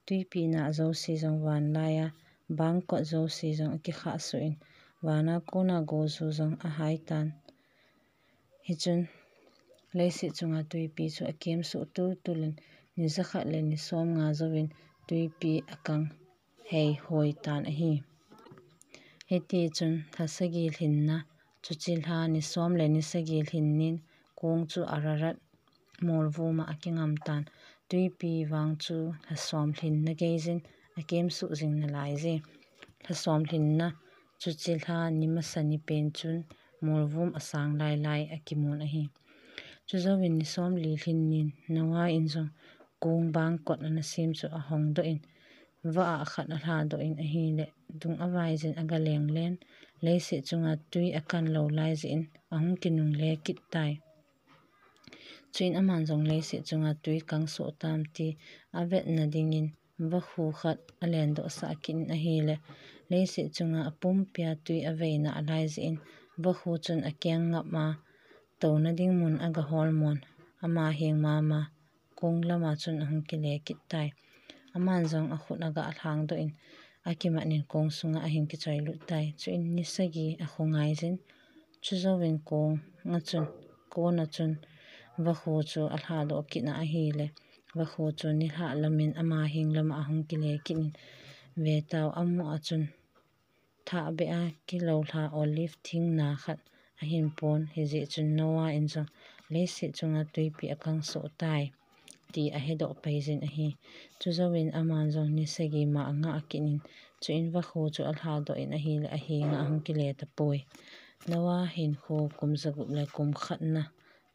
Twipi nah jouse jong vanlaiya bangkot jouse jong akikhah soh in, vana kona goju jong ahai tan. Hichun leiset chunga twipi chu akem soh tultul in, ni jakhat le ni somnga jouvin twipi akang heihoi tan ahi. Hitichun lha sagi lhinna, chuche lha ni som le ni sagi lhinnin, kong chu Ararat molvuma akingam tan. Twipi vang chu lha som lhinna geijin akem soh jing nalaije. Lha som lhinna, chuche lha ni masa ni pen chun molvum asang lailai akimun ahi. Chujouvin ni somli lhinnin Noah in jong kong bangkot ana sem chu ahongdoh in, vah a khat alhadoh in ahile, dung avaijin agaleng len, leiset chunga twi akan lou lai jeh in ahung kinungle kit tai. Chuin aman jong leiset chunga twi kang soh tam ti avetna dingin vakhu khat alendoh sah kit in ahile, leiset chunga apumpia twi aveina alai jeh in vakhu chun akeng ngap a, touna ding mun agahol mon, ama heng mama kong lama chun ahung kile kit tai. Aman jong akhut aga lhangdoh in, akimat in kong sunga ahin kichoi lut tai. Chuin ni sagi akhongai jin, chujouvin kong achun, kona chun vakhu chu alhadoh kit na ahile, vakhu chu nilhah lamin ama heng lama ahung kile kit in, vetau amu achun thahbeh a kilou lha olive thing na khat ahin pon, hijeh chun Noah in jong leiset chunga twipi akang soh tai ti ahedoh pai jin ahi. Chujouvin aman jong ni sagi ma angah kit in, chuin vakhu chu alhadoh in ahile ahenga ahung kile tapoi. Noah hinkho kum jagup le kum khatna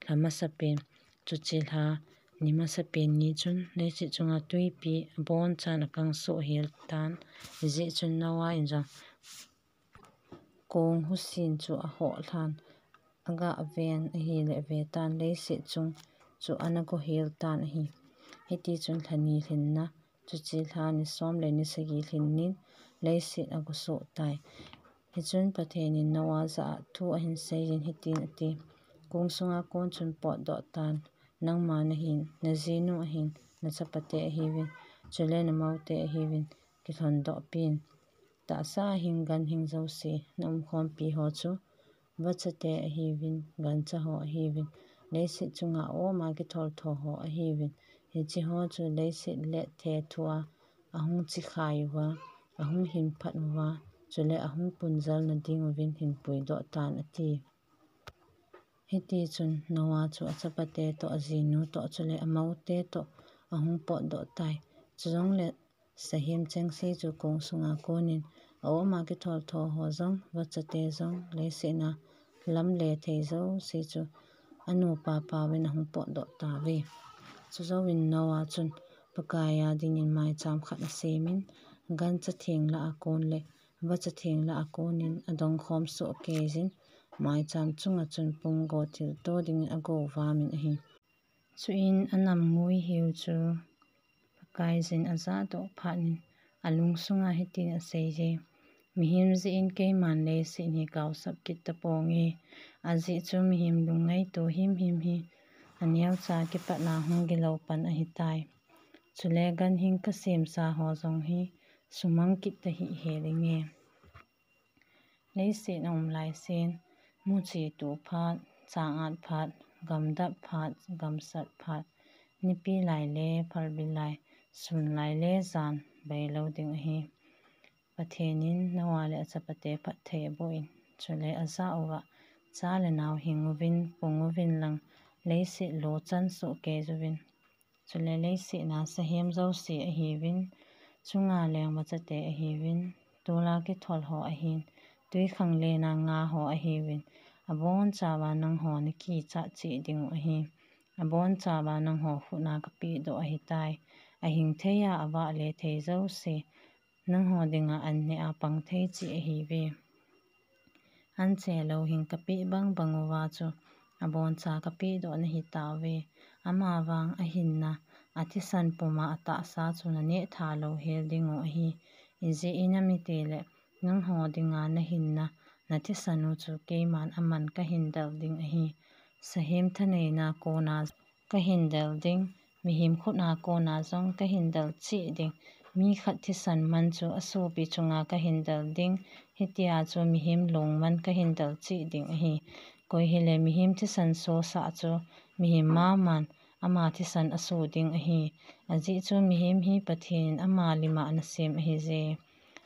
lha masapen, chuche lha ni masapen ni chun leiset chunga twipi abonchan akang soh hel tan. Hijeh chun Noah in jong kong husin chu ahoh lhan, aga ven ahile vetan leiset chung chu ana go hel tan ahi. Hitichun lha ni lhinna, chuche lha ni som le ni sagi lhinnin leiset ago soh tai. Hichun Pathen in Noah jah a thu ahin seijin hitin ati, kong sunga kon chun potdoh tan, nangma nahin, najinu ahin, nachapate ahiuvin, chule namaute ahiuvin, kilhondoh pin. Tahsa ahin ganhing jouse, naumkhompi ho chu vachate ahiuvin, gancha ho ahiuvin, leiset chunga a-om a kithol tho ho ahiuvin, hiche ho chu leiset le thethu a ahung chikhai uva, ahung hinphat uva, chule ahung punjal na dinguvin hinpuidoh tan ati. Hitichun Noah chu achapate toh, ajinu toh, chule amaute toh ahung potdoh tai. Chujongle sahem chengse chu kong sunga konin a-om a kithol tho ho jong, vachate jong, leiset a lamle thei jouse chu anupa paovin ahung potdoh tauve. Chujouvin Noah chun Pakai a dingin maicham khat asemin, gancha theng lah a kon le vacha theng lah a konin adongkhom soh keijin, maicham chunga chun pumgo thilto dingin ago vamin ahi. Chuin anam ngui hiu chu Pakaiyin ajahdoh phatnin alungsunga hitin aseiye, mihem jeh in keiman leiset hi kaosap kit taponge, ajeh chu mihem lungngaito himhim hi aneocha kipatna hung gilou pan ahitai. Chule ganhing kasemsa ho jong hi sumang kit tahih helinge. Leiset a um laisen, muchi tuh phat, changat phat, gamdap phat, gamsat phat, nipi lai le phalbi lai, sun lai le jan beilou ding ahi. Pathen in Noah le achapate phatthei aboh in, chule ajah uva, cha le nao hing uvin, pung uvin lang, leiset lo chan soh kei uvin. Chule leiset na sahem jouse ahiuvin, chunga leng vachate ahiuvin, tol a kithol ho ahin, twikhanglen a nga ho ahiuvin, abonchauva nangho nakichat cheh diu ahi. Abonchauva nangho khut a kapehdoh ahitai. Ahing thei a avah le thei jouse, nangho dinga an neh a pang thei cheh ahiuve. Anche lou hing kapeh bang bang uva chu, aboncha kapehdoh nahi tauve. Amavang ahinna, athisan puma atahsa chu naneh tha lou hel diu ahi. Ijeh inem itile, nangho dinga nahinna, nathisan u chu keiman aman kahin del ding ahi. Sahem thaneina kona kahin del ding, mihem khut a kona jong kahin del cheh ding. Mi khat thisan man chu asopi chunga kahin del ding, hitia chu mihem lungman kahin del cheh ding ahi. Koi hile mihem thisan sosah chu, mihem maman ama thisan aso ding ahi. Ajeh chu mihem hi Pathen in ama lima anasem ahije.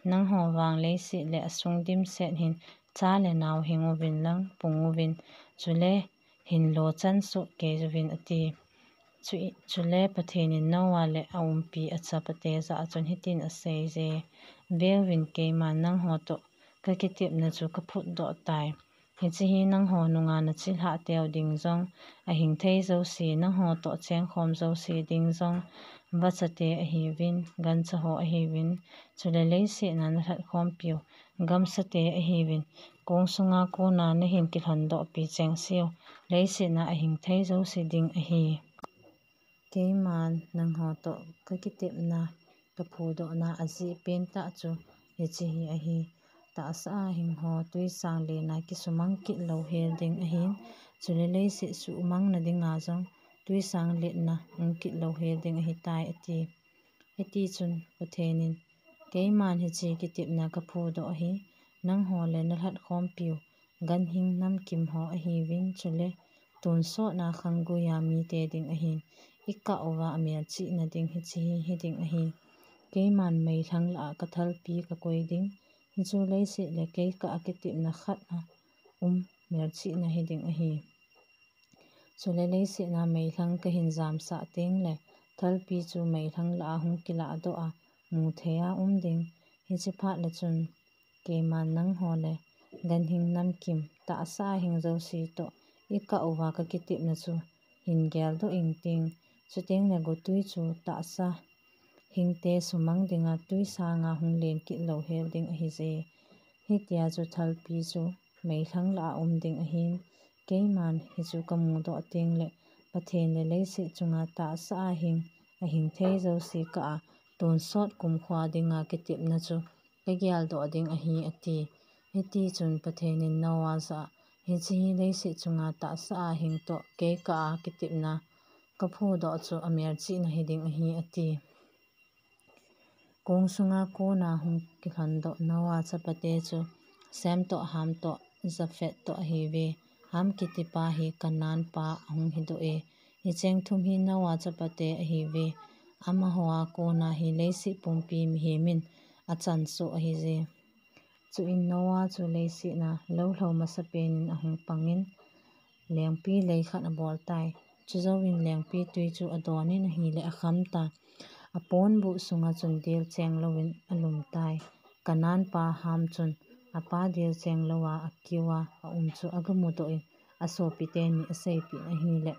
Nangho vang leiset le asung dimset hin cha le nao hing uvin lang, pung uvin, chule hin lo chan soh kei uvin ati. Chu, chule Pathen in Noah le aumpi achapate jah a chun hitin aseije. Veuvin, keiman nangho toh kakitepna chu kaphutdoh tai. Hiche hi nangho nunga nachilhah teu ding jong, ahing thei jouse, nangho toh chengkhom jouse ding jong, vachate ahiuvin, gancha ho ahiuvin, chule leiset na nalhatkhompiu, gamsate ahiuvin, kong sunga kona nahin kilhondohpi chengseu, leiset na ahing thei jouse ding ahi. Keiman nangho toh kakitepna, kaphudohna ajeh pentah chu hiche hi ahi. Tahsa a hing ho twisang letna kisumang kit lou hel ding ahin, chule leiset sumangna dinga jong twisang letna um kit lou hel ding ahitai ati. Hitichun Pathen in, keiman hiche kitepna kaphudoh ahi, nangho le nalhatkhompiu, ganhing namkim ho ahiuvin, chule tonsotna khanggui a mite ding ahin, ikah uva amelchihna ding hiche hi hiding ahi. Keiman meilhang lah a kathalpi kakoi ding, hichu leiset le kei kah a kitepna khat a um melchihna hiding ahi. Chule leiset na meilhang kahin jamsah tengle, thalpi chu meilhang lah a hung kilahdoh a, muthei a um ding. Hiche phat le chun, keiman nangho le ganhing namkim, tahsa a hing jouse toh ikah uva kakitepna chu hin geldoh ingting. Chutengle gotwi chu tahsa hingte sumang dinga twisanga hung len kit lou hel ding ahije. Hitia chu thalpi chu meilhang lah a um ding ahin, keiman hichu kamudoh tengle Pathen le leiset chunga tahsa a hing, ahing thei jouse kah a tonsot kumkho dinga kitepna chu kageldoh ding ahi ati. Hitichun Pathen in Noah jah a, hiche hi leiset chunga tahsa a hing toh kei kah a kitepna kaphudoh chu amelchihna hiding ahi ati. Kong sunga kona hung kilhondoh Noah chapate chu Shem toh, Ham toh, Japheth toh ahiuve. Ham kitipa hi Canaan pa ahung hidoh e. Hicheng thum hi Noah chapate ahiuve. Amaho a kona hi leiset pumpi mihem in achan soh ahije. Chuin Noah chu leiset na lou lhou masapen in ahung pangin, lengpi lei khat abol tai. Chujouvin lengpi twi chu adon in ahile akham tan. Aponbuh sunga chun del cheng louvin alum tai. Canaan pa Ham chun apa del cheng louva akiu a aum chu agamudoh in, asopi teni aseipeh in ahile,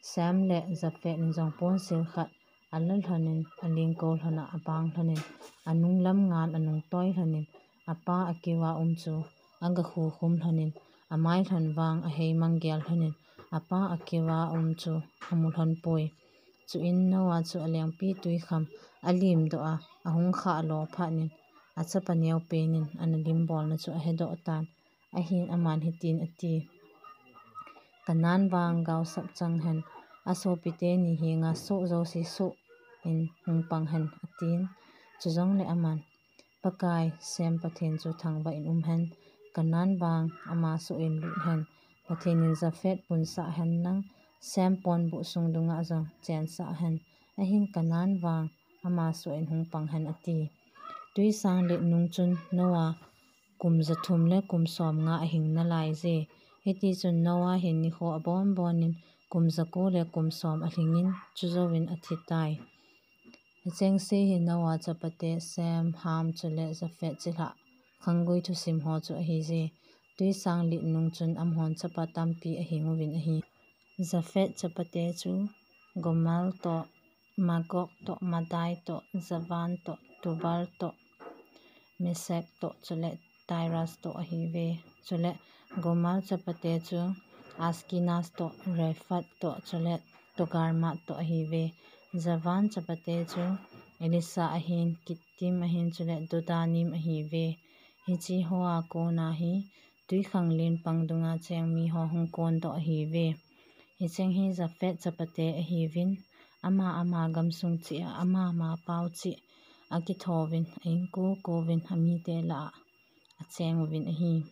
Shem le Japheth in jong ponsil khat ala lhonin, alingko lhon a abang lhonin, anunglam ngan anungtoi lhonin, apa akiu a um chu agakhukhum lhonin, amai lhon vang ahei manggel lhonin, apa akiu a um chu amu lhon poi. Chuin Noah chu alengpi twi kham alimdoh a, ahung khah lo phatnin, achapa neopen in ana limbolna chu ahedoh tan. Ahin aman hitin ati, Canaan vang gaosap chang hen, asopi teni henga soh jouse soh in hung pang hen, atin. Chujongle aman, Pakai Shem Pathen chu thangvah in um hen, Canaan vang ama soh in lut hen, Pathen in Japheth punsah hen lang, Shem ponbuh sung dunga jong chensah hen, ahin Canaan vang ama soh in hung pang hen, ati. Tui sang let nung chun Noah kum jathum le kum somnga ahing nalai je. Hiti chun Noah hin nikho abon bonin kum jako le kum som alhingin chujouvin athitai. Hicheng se hi Noah chapate Shem, Ham chule Japheth chilhah khanggui thusim ho chu ahije. Tui sang let nung chun amahon chapa tampi ahing uvin ahi. Japheth chapate chu Gomer toh, Magog toh, Madai toh, Javan toh, Tubal toh, Meshech toh, chule Tiras toh ahiuve. Chule Gomer chapate chu Ashkenaz toh, Riphath toh, chule Togarmah toh ahiuve. Javan chapate chu Elisha ahin, Kittim ahin, chule Dodanim ahiuve. Hiche hoa kona hi twikhanglen lien pang dunga cheng miho hung kondoh ahiuve. Hicheng hi Japheth chapate ahiuvin, ama ama gamsung cheh a ama ama pao cheh akithouvin, a-inko kovin, amite lah a acheng uvin ahi.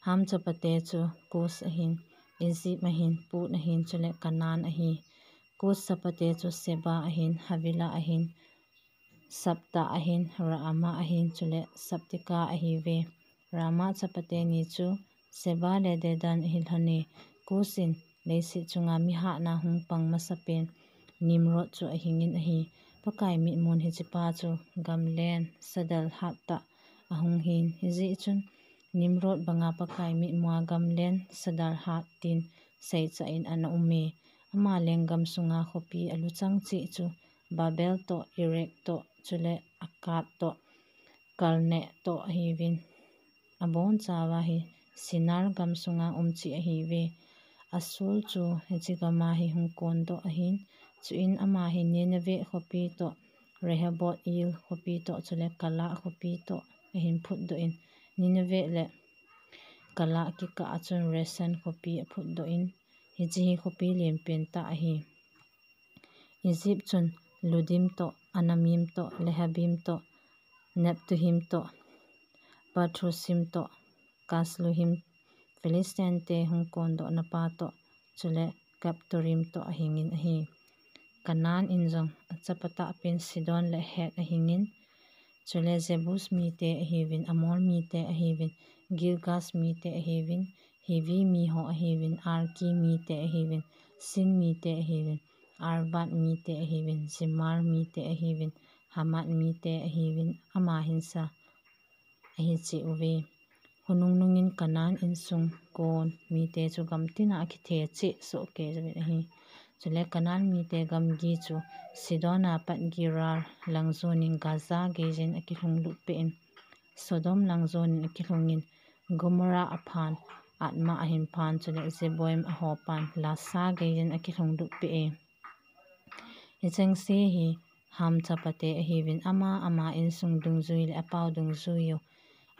Ham chapate chu Cush ahin, Egypt ahin, Put ahin, chule Canaan ahi. Cush chapate chu Sheba ahin, Havilah ahin, Sabtah ahin, Raamah ahin, chule Sabteka ahiuve. Raamah chapate ni chu Sheba le Dedan ahi lhone. Cush in leiset chunga mi hatna hung pang masapen Nimrod chu ahingin ahi. Pakai mitmun hichepa chu gamlen sadal hattah ahung hin. Hijeh chun Nimrod banga Pakai mitmua gamlen sadal hat tin seichah in ana ume. Ama lenggam sunga khopi aluchang cheh chu Babel toh, Erek toh, chule Akkad toh, Kalneh toh ahiuvin. Abonchauva hi Shinar gamsunga um cheh ahiuve. Ashur chu hiche gama hi hung kondoh ahin. Chuin ama hi Nineveh khopi toh, Rehoboth-Ir khopi toh, chule Calah khopi toh ahin phutdoh in, Nineveh le Calah kikah a chun Resen khopi aphutdoh in, hiche hi khopi lenpen tah ahi. Egypt chun Ludim toh, Anamim toh, Lehabim toh, Naphtuhim toh, Pathrusim toh, Kasluhim, Philistine te hung kondohna pa toh, chule Caphtorim toh ahingin ahi. Canaan in jong achapa tahpen Sidon le Heth ahingin, chule Jebus mite ahiuvin, Amor mite ahiuvin, Girgash mite ahiuvin, Hivi miho ahiuvin, Arki mite ahiuvin, Sin mite ahiuvin, Arvad mite ahiuvin, Zemar mite ahiuvin, Hamath mite ahiuvin, ama hinsa ahi cheh uve. Khonung nungin Canaan insung kon mite chu gamtina akithe cheh sohkei uvin ahi. Chule Canaan mite gamgi chu Sidon a pat Gerar lang jonin Gaza geiyin akilhung lut peh in, Sodom lang jonin akilhungin, Gomorrah aphan, Admah ahin phan, chule Zeboim ahopan Lasha geiyin akilhung lut peh e. Hicheng se hi Ham chapate ahiuvin, ama ama insung dungjui le apao dungjuiyu,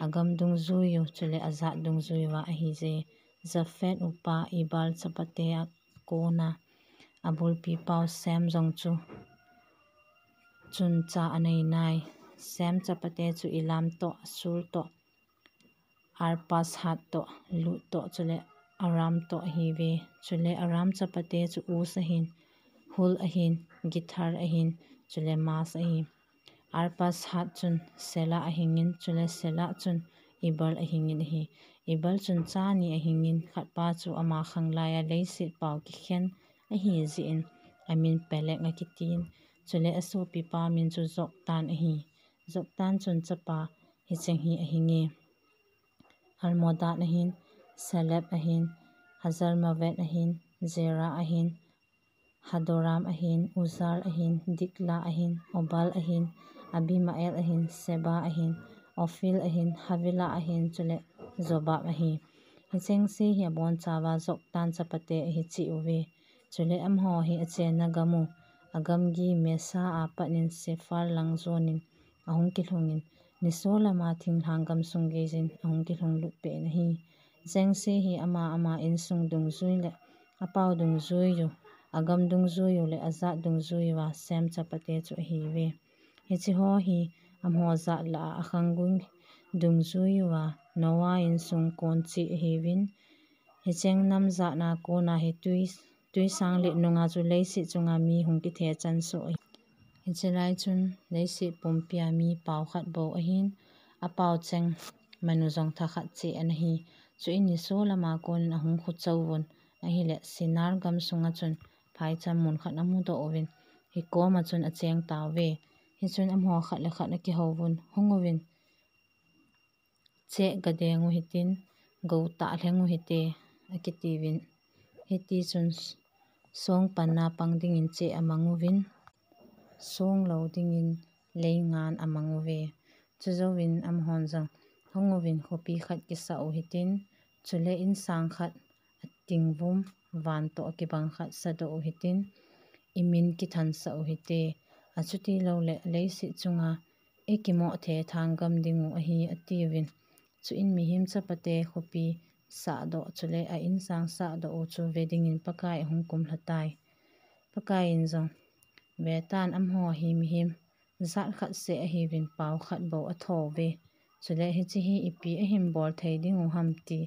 agam dungjuiyu, chule ajat dungjuiyu ahije. Japheth upa Ebal chapate a kona abulpi pao Shem jong chu chun cha anei nai. Shem chapate chu Elam toh, Asshur toh, Arphaxad toh, Lud toh, chule Aram toh ahiuve. Chule Aram chapate chu Uz ahin, Hul ahin, Gether ahin, chule Mas ahi. Arphaxad chun Shelah ahingin, chule Shelah chun Ebal ahingin ahi. Ebal chun cha ni ahingin, khatpa chu ama khanglai a leiset pao kikhen ahijeh in amin Peleg akitin, chule asopipa min chu Joktan ahi. Joktan chun chapa hicheng hi ahinge: Almodad ahin, Sheleph ahin, Hazarmaveth ahin, Jerah ahin, Hadoram ahin, Uzal ahin, Diklah ahin, Obal ahin, Abimael ahin, Sheba ahin, Ophir ahin, Havilah ahin, chule Jobab ahi. Hicheng se hi abonchauva Joktan chapate ahi cheh uve. Chule amaho hi achenna gamu, agamgi Mesha a patnin Sephar lang jonin ahung kilhungin, nisolama thinglhang gamsung geiyin ahung kilhung lut peh in ahi. Hicheng se hi ama ama insung dungjui le apao dungjuiyu, agam dungjuiyu le ajat dungjuiyuva Shem chapate chu ahiuve. Hicheho hi amaho jat lah a akhanggui dungjuiyuva Noah insung kon cheh ahiuvin, hicheng nam jatna kona hi twi, twisang let nunga chu leiset chunga mi hung kithechan soh ahi. Hiche lai chun leiset pumpia mi pao khat bou ahin, apao cheng manu jong thakhat cheh ana hi. Chuin niso lama konin ahung khuchou vun, ahile Sinar gam sunga chun phaicham mun khat amudoh uvin, hikoma chun acheng tauve. Hichun amaho khat le khat akihou vun, hung uvin, cheh gadeng u hitin, gou tah lheng u hite, akitiuvin. Hitichun song panna pang dingin cheh amang uvin, song lou dingin leingan amang uve. Chujouvin amahon jong hung uvin khopi khat kisah u hitin, chule insang khat atingvum van toh akibang khat sadoh u hitin, imin kithansah u hite. Achuti loule leiset chunga ikimoh thethang gam ding u ahi, atiuvin. Chuin mihem chapate khopi sahdoh chule a insang sahdoh u chu ve dingin Pakai ahung kumlha tai. Pakaiyin jong, vetan, amaho hi mihem jat khat seh ahiuvin pao khat bou athouve. Chule hiche hi ipi ahin bol thei ding u ham ti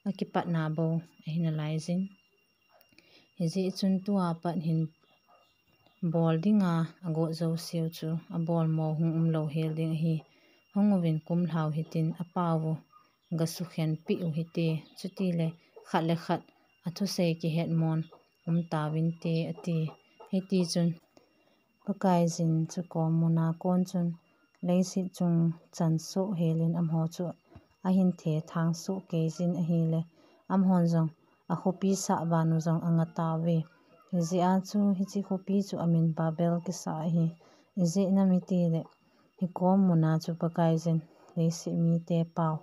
akipatna bou ahi nalaijin. Hijeh chun tua pat hin bol dinga agot jouseu chu abol mo hung umlou hel ding ahi. Hung uvin kumlhau hitin apao u gasukhenpeh u hite, chutile khat le khat athusei kihetmon umtauvinte, ati. Hitichun Pakaijin chu kom muna kon chun leiset chung chan soh helin amaho chu ahin thethang soh keijin ahile, amahon jong akhopi sah vanu jong angatauve. Hijeh a chu hiche khopi chu amin Babel kisah ahi. Ijeh inem itile, hikom muna chu Pakaijin leiset mite pao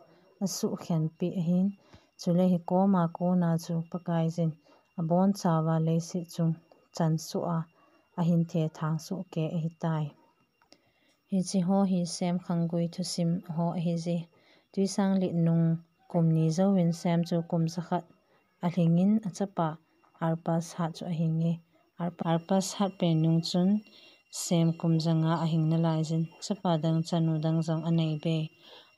asukhenpeh ahin, chule hikoma kona chu Pakaijin abonchauva leiset chung chan soh a ahin thethang soh kei ahitai. Hicheho hi Sem khanggui thusim ho ahije. Twisanglet nung kum ni jouvin Sem chu kum jakhat alhingin achapa Arpachshad chu ahinge. Arp-, Arpachshad pen nung chun Sem kum janga ahing nalaijin, chapa dang chanu dang jong aneibe.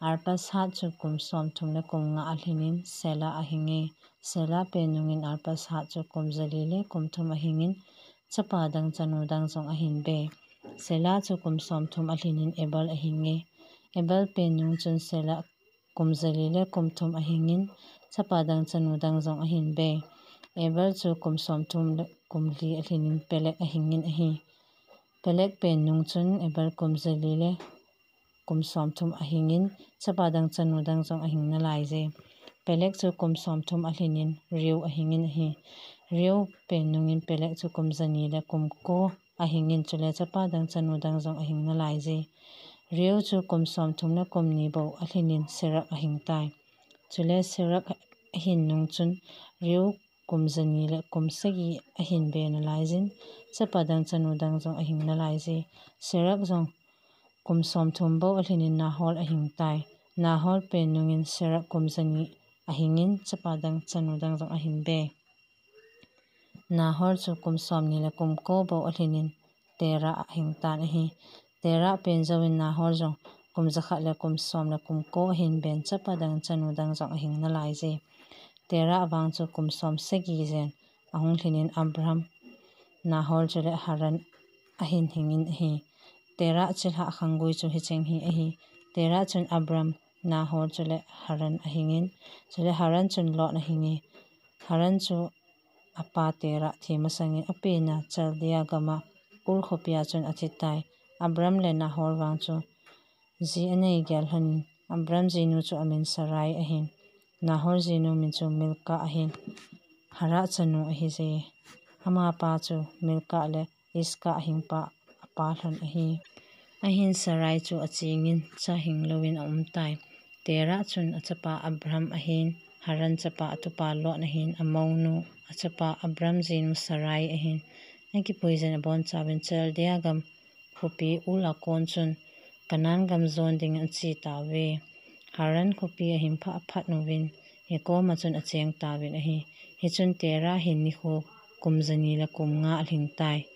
Arpachshad chu kum somthum le kum nga alhinin Shelah ahinge. Shelah pen nungin Arpachshad chu kum jali le kum thum ahingin chapa dang chanu dang jong ahinbe. Shelah chu kum somthum alhinin Eber ahinge. Eber pen nung chun Shelah kum jali le kum thum ahingin chapa dang chanu dang jong ahinbe. Eber chu kum somthum le kum li alhinin Peleg ahingin ahi. Peleg pen nung chun Eber kum jali le kum somthum ahingin chapa dang chanu dang jong ahing nalaije. Peleg chu kum somthum alhinin Reu ahingin ahi. Reu pen nungin Peleg chu kum jani le kum ko ahingin chule chapa dang chanu dang jong ahing nalaije. Reu chu kum somthum le kum ni bou alhinin Serug ahingtai. Chule Serug ahin nung chun Reu kum jani le kum sagi ahinbe nalaijin, chapa dang chanu dang jong ahing nalaije. Serug jong kum somthum bou alhinin Nahor ahingtai. Nahor pen nungin Serug kum jani ahingin chapa dang chanu dang jong ahinbe. Nahor chu kum somni le kum ko bou alhinin Terah ahingtan ahi. Terah pen jouvin Nahor jong kum jakhat le kum som le kum ko ahinben chapa dang chanu dang jong ahing nalaije. Terah vang chu kum som sagi jen ahung lhinin Abram, Nahor chule Haran ahin hingin ahi. Terah chilhah khanggui chu hicheng hi ahi. Terah chun Abram, Nahor chule Haran ahingin, chule Haran chun Lot ahinge. Haran chu apa Terah thi masangin apena Chaldea gama Ur khopia chun athitai. Abram le Nahor vang chu ji anei gel lhonin, Abram jinu chu amin Sarai ahin, Nahor jinu min chu Milkah ahin, Haran chanu ahije. Amapa chu Milkah le Iscah hingpa apa lhon ahi. Ahin Sarai chu achengin cha hing louvin aumtai. Terah chun achapa Abram ahin, Haran chapa atupa Lot ahin, amounu achapa Abram jinu Sarai ahin, akipuiyin abonchauvin Chaldea gam khopi Ur a kon chun Canaan gam jon dingin achetauve. Haran khopi ahin phah aphat uvin, hikoma chun achengtauvin ahi. Hichun Terah hin nikho kum jani le kum nga alhingtai.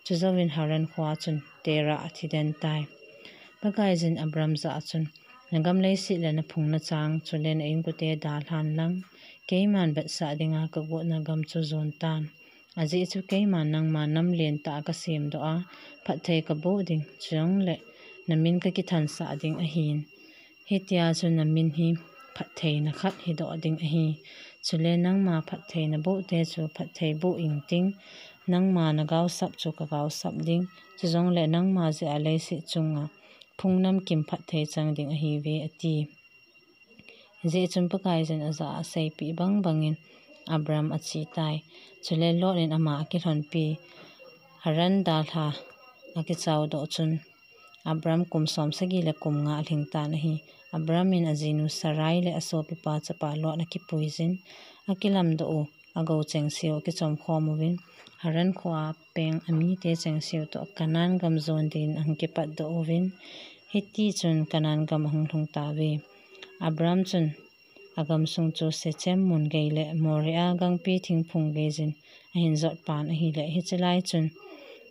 Chujouvin Haran khoa chun Terah athidentai. Pakaiyin Abram jah a chun, nagam leiset le naphung nachang chule na inkote dalhan lang, keiman vetsah dinga kagotna gam chu jontan. Ajeh chu keiman nangma nam lentah a kasem doh a, phatthei kaboh ding, chujongle namin kakithansah ding ahin. Hitia chu namin hi phattheina khat hidoh ding ahi. Chule nangma phatthei naboh te chu phatthei boh ingting, nangma nagaosap chu kagaosap ding, chujongle nangma jeh a leiset chunga phung namkim phatthei chang ding ahiuve, ati. Hijeh chun Pakaiyin ajah a aseipeh bangbangin Abram achetai. Chule Lot in ama akilhonpi Haran dalha akichao doh chun Abram kum som sagi le kum nga alhing tan ahi. Abram in ajinu Sarai le asopipa chapa Lot akipuijin, akilamdoh u, agou chengseu akichomkhom uvin, Haran khoa peng amite chengseu toh Canaan gam jon din ahung kipatdoh uvin, hitichun Canaan gam ahung lhung tauve. Abram chun agamsung chu Shechem mun gei le Moriah gangpi thingphung geijin ahin jotpan ahile, hiche lai chun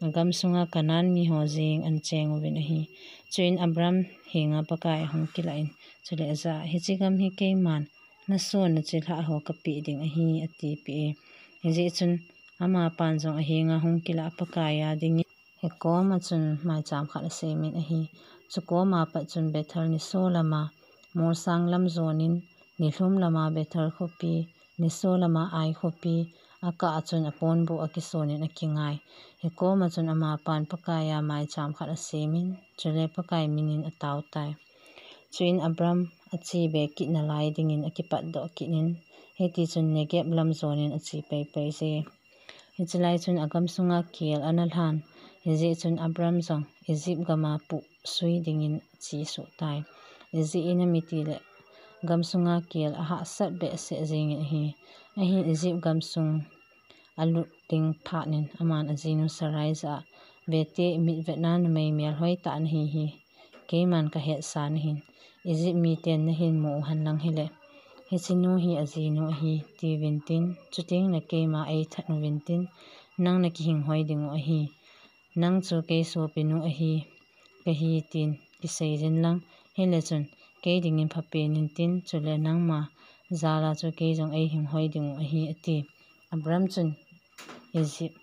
agamsunga Canaan miho jeng ana cheng uvin ahi. Chuin Abram henga Pakai ahung kilah in, chule ajah a, hiche gam hi keiman nason nachilhah ho kapeh ding ahi, atipeh e. Hijeh chun amapan jong ahenga hung kilah Pakai a dingin hikoma chun maicham khat asemin ahi. Chukoma pat chun Bethel niso lama molsang lam jonin, nilhum lama Bethel khopi, niso lama Ai khopi, akah a chun aponbuh akisonin akingai. Hikoma chun amapan Pakai a maicham khat asemin, chule Pakai minin atao tai. Chuin Abram ache be kit nalai dingin akipatdoh kit in, hitichun Negeb lam jonin ache peipei je. Hiche lai chun agamsunga kel ana lhan, hijeh chun Abram jong Egypt gama puhsui dingin achesuh tai. Ijeh inem itile gamsunga kel ahahsat behseh jengin ahi. Ahin Egypt gamsung alut ding phatnin aman ajinu Sarai jah a, vete, mitvetna numei melhoi tah nahi hi, keiman kahetsa nahin, Egypt miten nahin mu u henlang hile, hiche nu hi ajinu ahi, tiuvin tin, chutengle keima eithat uvin tin, nang nakihinghoi dingu ahi. Nang chu kei sopinu ahi, kahi tin kiseijin lang, hile chun kei dingin phapen in tin, chule nangma jal a chu kei jong eihinghoi dingu ahi, ati. Abram chun Egypt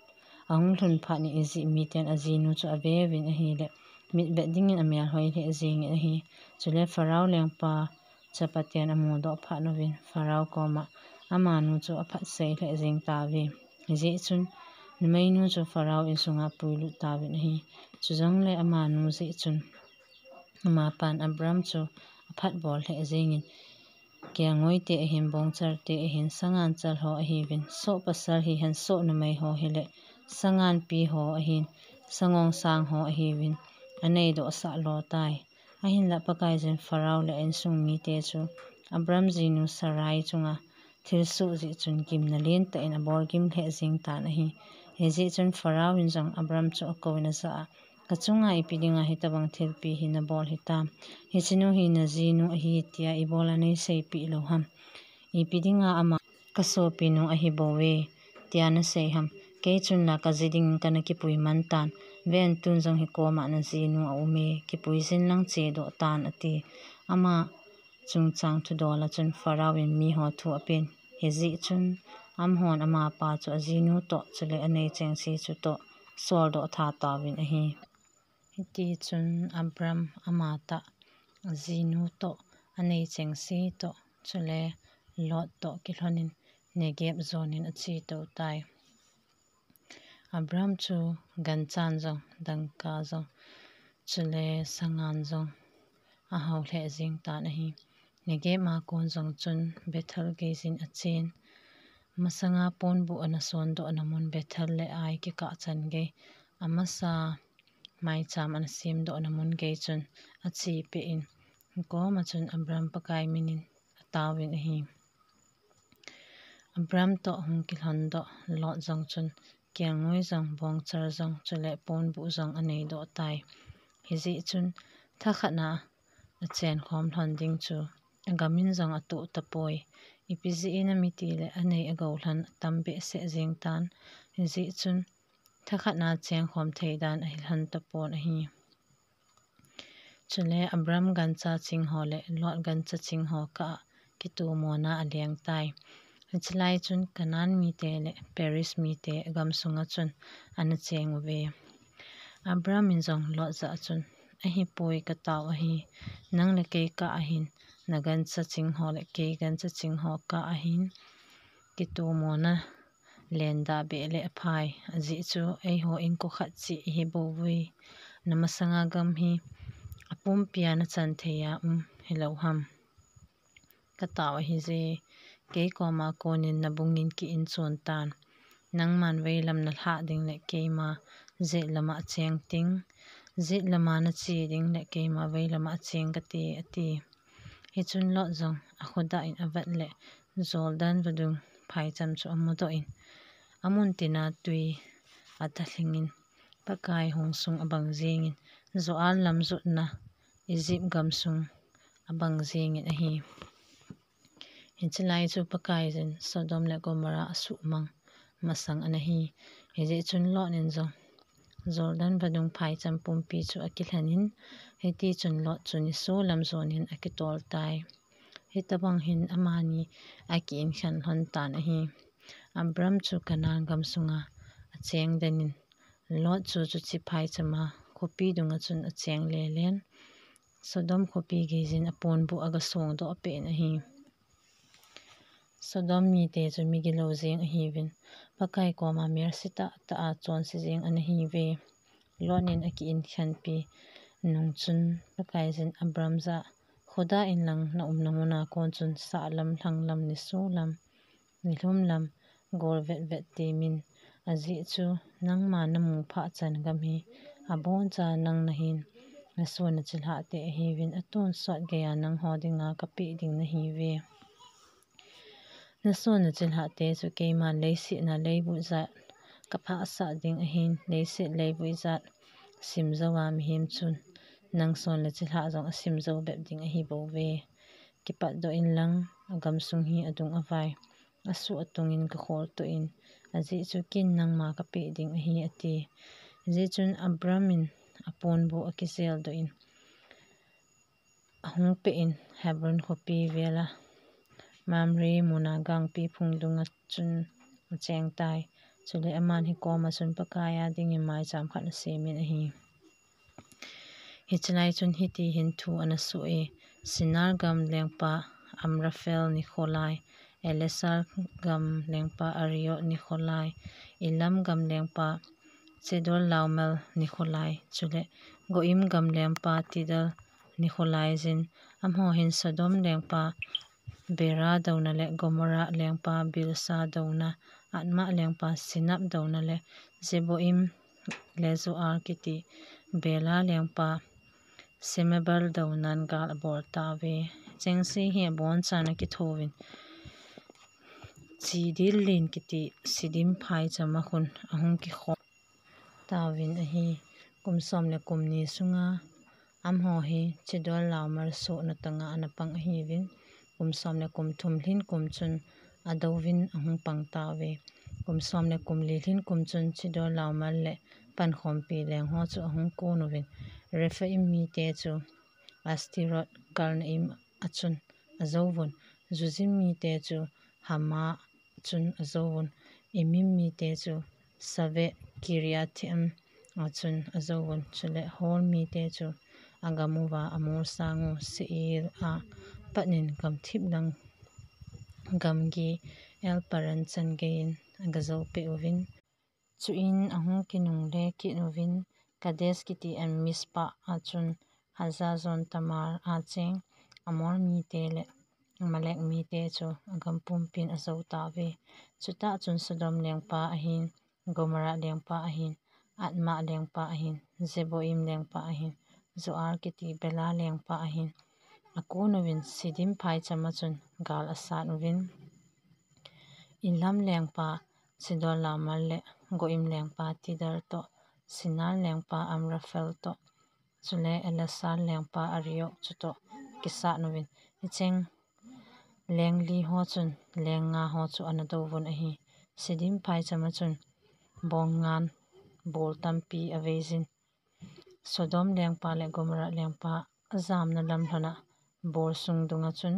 ahung lhun phatnin Egypt miten ajinu chu aveuvin ahile, mitvet dingin amelhoi lheh jengin ahi. Chule Pharaoh lengpa chapaten amudoh phat uvin Pharaoh koma amanu chu aphatsei lheh jeng tauve. Hijeh chun numeinu chu Pharaoh insunga puilut tauvin ahi. Chujongle amanu jeh chun amapan Abram chu aphatbol lheh jengin, kelngoi te ahin, bongchar te ahin, sangan chal ho ahiuvin, soh pasal hihen soh numei ho hile, sanganpi ho ahin, sangongsang ho ahiuvin, aneidohsah lo tai. Ahinla Pakaiyin Pharaoh le a insung mite chu Abram jinu Sarai chunga thilsoh jeh chun gimna lentah in abolgim lheh jeng tan ahi. Hijeh chun Pharaoh in jong Abram chu akouvin ajah a, kachunga ipi dinga hitobang thilpi hi nabol hitam? Hichenu hi najinu ahi tia ibola neiseipeh lou ham? Ipi dinga ama kasopinu ahibouve tia nasei ham? Kei chunla kaji dingin kana kipui man tan. Ven, tun jong hikoma najinu aume, kipuijin lang chedoh tan, ati. Ama chungchang thudola chun Pharaoh in miho thu apen. Hijeh chun amahon amapa chu ajinu toh, chule anei chengse chu toh, soldoh tha tauvin ahi. Hitichun Abram amatah, ajinu toh, anei chengse toh, chule Lot toh kilhonin Negeb jonin achetou tai. Abram chu ganchan jong, dangka jong, chule sangan jong ahao lheh jeng tan ahi. Negeb a kon jong chun Bethel geijin achen. Masanga ponbuh ana sondohna mun Bethel le Ai kikah chan gei, amasa maicham ana semdohna mun gei chun achepeh in, hikoma chun Abram Pakai minin ataovin ahi. Abram toh hung kilhondoh Lot jong chun kelngoi jong, bongchar jong, chule ponbuh jong aneidoh tai. Hijeh chun thakhatna achenkhom lhon ding chu agamin jong atoh tapoi. Ipi jeh inem itile anei agou lhon atam behseh jeng tan. Hijeh chun thakhatna chengkhom thei dan ahilhon tapon ahi. Chule Abram gancha chingho le Lot gancha chingho kah a kitomona aleng tai. Hichelai chun Canaan mite le Periz mite gamsunga chun ana cheng uve. Abram in jong Lot jah a chun, "Ahipoi, katao ahi, nang le kei kah ahin, na gancha ching ho le kei gancha ching ho kah ahin, kitomona len da beh le aphai, ajeh chu eiho inko khat cheh ihi bouvui, na masanga gam hi apumpia na chan thei a um hilou ham? Katao ahije, kei koma konin na bungin ki-in chon tan. Nangman veilam na lhah ding le keima jet lama cheng ting, jet lama na che ding le keima veilama cheng kate," ati. Hichun Lot jong akhodah in avet le Jordan vadung phaicham chu amudoh in, amun tina tui atahling in, Pakai hung sung abang jingin, Zoar lam jotna Egypt gamsung abang jingin ahi. Hichelai chu Pakaiyin Sodom le Gomorrah asuhmang masang ana hi. Hijeh chun Lot in jong Jordan vadung phaicham pumpi chu akilhen in, hiti chun Lot chu nisolam jonin akitol tai. Hitabang hin amani aki-in khen lhon tan ahi. Abram chu Canaan gamsunga acheng den in, Lot chu chuche phaichama khopi dunga chun acheng lelen, Sodom khopi geiyin aponbuh agasong doh peh in ahi. Sodom mite chu migilou jeng ahiuvin, Pakai koma melsetah tah a chonse jeng ana hiuve. Lot in aki-in khenpi nung chun Pakaiyin Abram jah a, "Khodah in lang, na umna muna kon chun sahlam, lhanglam, nisolam, nilhum lam gol vetvet temin, ajeh chu nangma namu phah chan gam hi aboncha nang nahin, nasoh nachilhah te ahiuvin, atonsot geiya nangho dinga kapeh ding nahiuve. Nasoh nachilhah te chu keima leiset a leivuh jat kaphah sah ding ahin, leiset leivuh jat simjou a mihem chun nang soh le chilhah jong asimjou bep ding ahi bouve. Kipatdoh in lang, agamsung hi adung avai, asuh atungin kakhol toh in, ajeh chu kin nangma kapeh ding ahi," ati. Hijeh chun Abram in aponbuh akijel doh in, ahung peh in Hebron khopi vel a Mamre muna gangpi phung dunga chun acheng tai. Chule aman hikoma chun Pakai a dingin maicham khat asemin ahi. Hichelai chun hiti hin thu ana soh e: Shinar gam lengpa Amraphel nikho lai, Ellasar gam lengpa Arioth nikho lai, Elam gam lengpa Chedorlaomer nikho lai, chule Goim gam lengpa Tidal nikho laiyin, amaho hin Sodom lengpa Bera douna le Gomorrah lengpa Bilsha douna, Admah lengpa Shinab douna le Zeboim le Zoar kiti Bela lengpa Shemeber dounan gal abol tauve. Chengse hi abonchan akithouvin, Chidin len kiti Siddim phaicham a khun ahung kikhom tauvin ahi. Kum som le kum ni sunga amaho hi Chedorlaomer sohna tanga ana pang ahiuvin, kum som le kum thum lhin kum chun adouvin ahung pang tauve. Kum som le kum li lhin kum chun Chedorlaomer le pankhompi leng ho chu ahung kon uvin, Rephaim mite chu Ashteroth Karnaim a chun ajouvun, Zuzim mite chu Hamath chun ajouvun, Emim mite chu Shaveh Kiriathaim a chun ajouvun, chule Hor mite chu agam uva Amor sang u Seir a patnin gamthip lang gamgi El Paran chan geiyin agajou peh uvin. Chuin ahung kinungle kit uvin, Kadesh kiti a Mizpah a chun Hazazon Tamar a cheng Amor mite le Amalek mite chu agam pumpin ajou tauve. Chutah chun Sodom lengpa ahin, Gomorrah lengpa ahin, Admah lengpa ahin, Zeboim lengpa ahin, Zoar kiti Bela lengpa ahin akon uvin, Siddim phaicham a chun gal asat uvin, Elam lengpa Chedorlaomer le Goim lengpa Tidal toh, Shinar lengpa Amraphel toh, chule Ellasar lengpa Arioth chutoh kisat uvin, hicheng leng li ho chun leng nga ho chu ana douvun ahi. Siddim phaicham a chun bong ngan bol tampi aveiyin, Sodom lengpa le Gomorrah lengpa ajamna lam lhon a bol sung dunga chun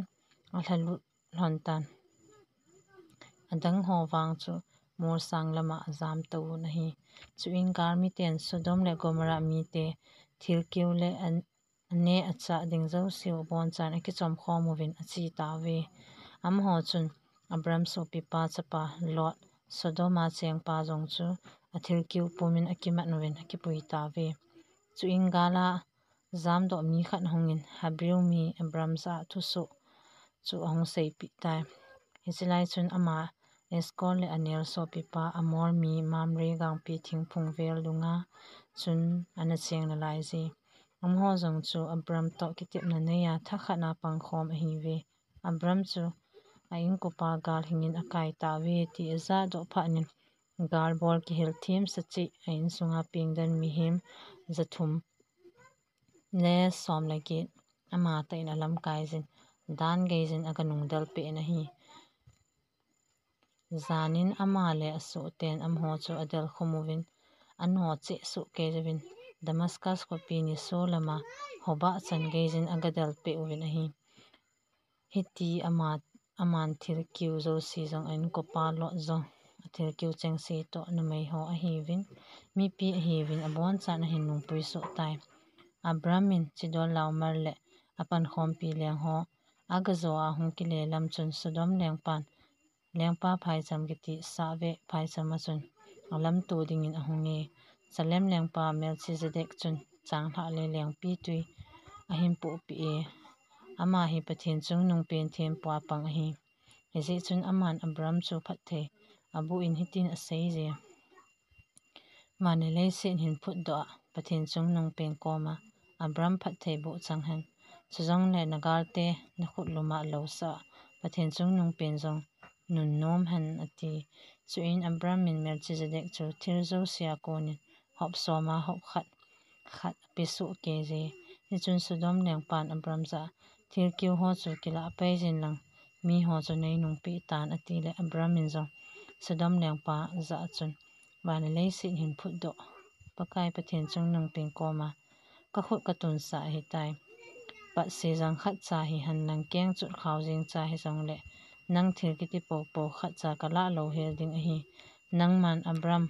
alhalut lhon tan. adang ho vang chu molsang lama ajam tou un ahi. Chuin gal miten Sodom le Gomorrah mite thilkeu le an, ane achah ding jouseu abonchan akichom khom uvin ache tauve. Amaho chun Abram sopipa chapa Lot, Sodom a chengpa jong chu athilkeu pumin akimat uvin akipui tauve. Chuin gal a jamdoh mi khat ahungin Hebrew mi Abram jah a thusoh chu ahung seipeh tai. Hichelai chun ama Eshkol le Aner sopipa Amor mi Mamre gangpi thingphung vel dunga chun ana cheng nalai je. Amaho jong chu Abram toh kitepna neiya thakhat a pangkhom ahiuve. Abram chu a inkopa gal hingin akai tauve ti ajahdoh phatnin, gal bol kihil themsa cheh a insunga pengdan mihem jathum le som le get amatah in alamkai jin, dan gei jin aga nungdel peh in ahi. Janin ama le asohten amaho chu adel khum uvin, ano cheh soh kei uvin, Damascus khopi niso lama Hobah chan gei jin aga del peh uvin ahi. Hiti ama, aman thilkeu jouse jong a inkopa Lot jong athilkeu chengse toh numei ho ahiuvin, mipi ahiuvin abonchan ahin nungpui soh tai. Abram in Chedorlaomer le apankhompi leng ho aga jo a hung kile lam chun Sodom lengpan, lengpa phaicham kiti Save phaicham a chun alamto dingin ahunge. Salem lengpa Melchizedek chun changlhah le lengpi tui ahin pohpeh e. Ama hi Pathen chungnungpen thempu a pang ahi. Hijeh chun aman Abram chu phatthei aboh in hitin asei je. Van le leiset hin phutdoh a Pathen chungnungpen koma Abram phatthei boh chang hen. Chujongle nagalte nakhut luma lousah a Pathen chungnungpen jong nunnom hen ati. Chuin Abram in Melchizedek chu thil jousea konin hop soma hop khat khat apesoh kei je. Hichun Sodom lengpan Abram jah a, thilkeu ho chu kilah pai jin lang, miho chu neinungpeh tan, ati le Abram in jong Sodom lengpa jah a chun, Van le leiset hin phutdoh, Pakai Pathen chungnungpen koma kakhut katunsah ahitai. Patse jang khatcha hihen lang kengchot khao jengcha hijongle, nang thil kiti popo khatcha kalah louhel ding ahi. Nangman Abram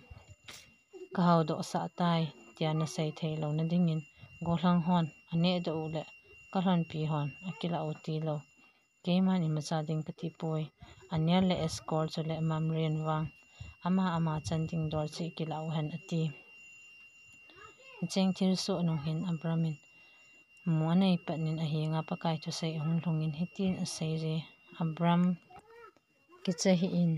kahaodohsah tai, tia nasei theilouna dingin, gollhang hon anehdoh u le kalhonpi hon akilah u tilou, keiman imacha ding katipoi. Aner le Eshkol chule Mamre vang ama ama chan ding dol cheh kilah u hen, ati. Hicheng thilsoh nung hin Abram in mu anei patnin ahenga Pakai thusei ahung lhungin hitin asei je, Abram, kicha hih in,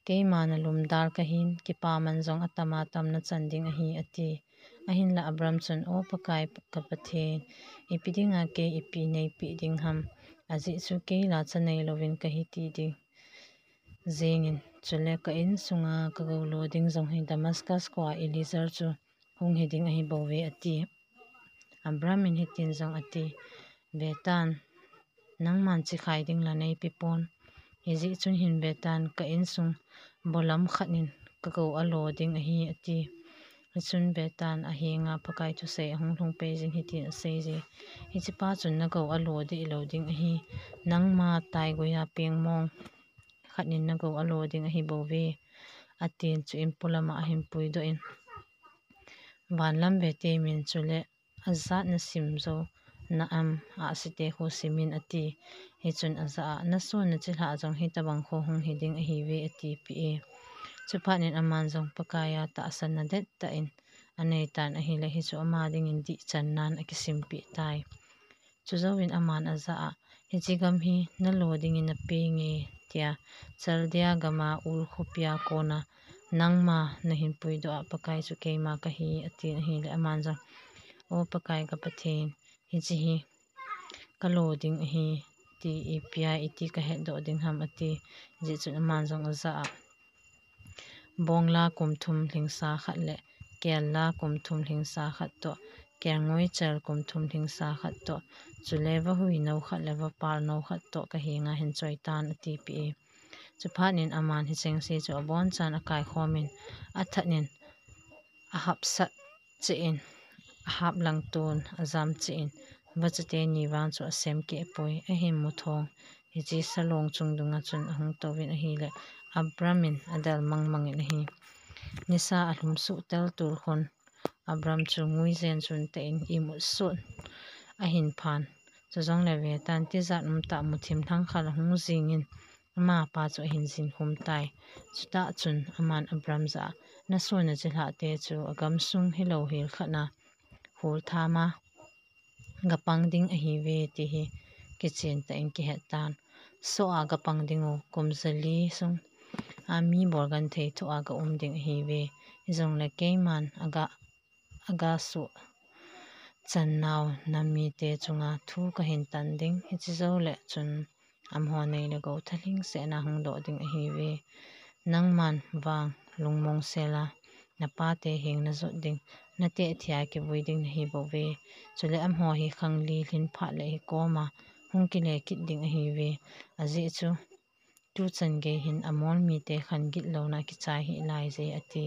keima nalumdal kahin, kipaman jong atama tam nachan ding ahi, ati. Ahinla Abram chun, O Pakai ka Pathen, ipi dinga kei ipi neipeh ding ham, ajeh chu kei la cha neilouvin kahi ti ding jengin, chule ka insunga kagoulou ding jong hi Damascus khoa Eliezer chu hung hiding ahibouve, ati. Abram in hitin jong ati, Vetan, nangman chikhai ding la neipepon, hijeh chun hin vetan, ka insung bolam khat in kagou alo ding ahi, ati. Hichun vetan ahenga Pakai thusei ahung lhung peijin hitin asei je, Hichepa chun nagou alo dehlou ding ahi, nangma taiguiya pengmong khat in nagou alo ding ahibouve, atin. Chuin polama ahin puidoh in, Vanlam vete min chule ajat nasim jou na am, ahsite khu simin, ati. Hichun ajah a, Nason nachilhah jong hitobang khu hung hiding ahiuve, atipeh e. Chuphatnin aman jong Pakaiya tahsanna dettah in aneitan ahile, hichu ama dingin dihchannan akisimpeh tai. Chujouvin aman ajah a, Hiche gam hi nalo dingin napenge, tia Chaldea gama Ur khopia kona nangma nahin puidoh a Pakai chu keima kahi, atin ahile aman jong, O Pakai ka Pathen, hiche hi kalo ding ahi, ti ipia iti kahetdoh ding ham, ati. Hijeh chun aman jong ajah a, Bongla kum thum lhingsa khat le kella kum thum lhingsa khat toh, kelngoichal kum thum lhingsa khat toh, chule vahui nou khat le vapal nou khat toh kahenga hin choitan, atipeh e. Chuphatnin aman hichengse chu abonchan akaikhomin, athatnin ahapsat cheh in, ahaplangton ajam cheh in, vachate ni vang chu asemkehpoi, ahin muthong, hiche salong chung dunga chun ahung touvin ahile, Abram in adel mangmang in ahi. Nisa alhum suh tel tul khun Abram chu ngui jen chun tah in imut sut ahin phan. Chujongle vetan, tijat umtah muthim lhangkhal ahung jing in ama pa chu ahin jin khum tai. Chutah chun aman Abram jah a, "Naso nachilhah te chu agam sung hilou hel khat na hul tham a gapang ding ahiuve," ti hi kichen tah in kihet tan. "Soh a gapang ding u, kum jali sung a mi bol genthei thoh a gaum ding ahiuve. Hijongle keiman aga, aga suh chan nau nam mite chunga thu kahin tan ding. Hiche jou le chun amaho nei le gou thalheng seh na hung doh ding ahiuve. Nangman vang lungmong sel a, napa te heng najot ding, nateh thia kivui ding nahi bouve. Chule amaho hi khang li lhin phat le hi koma hung kile kit ding ahiuve. Ajeh chu tuchan gei hin Amor mite khan gitlouna kichai hih lai je," ati.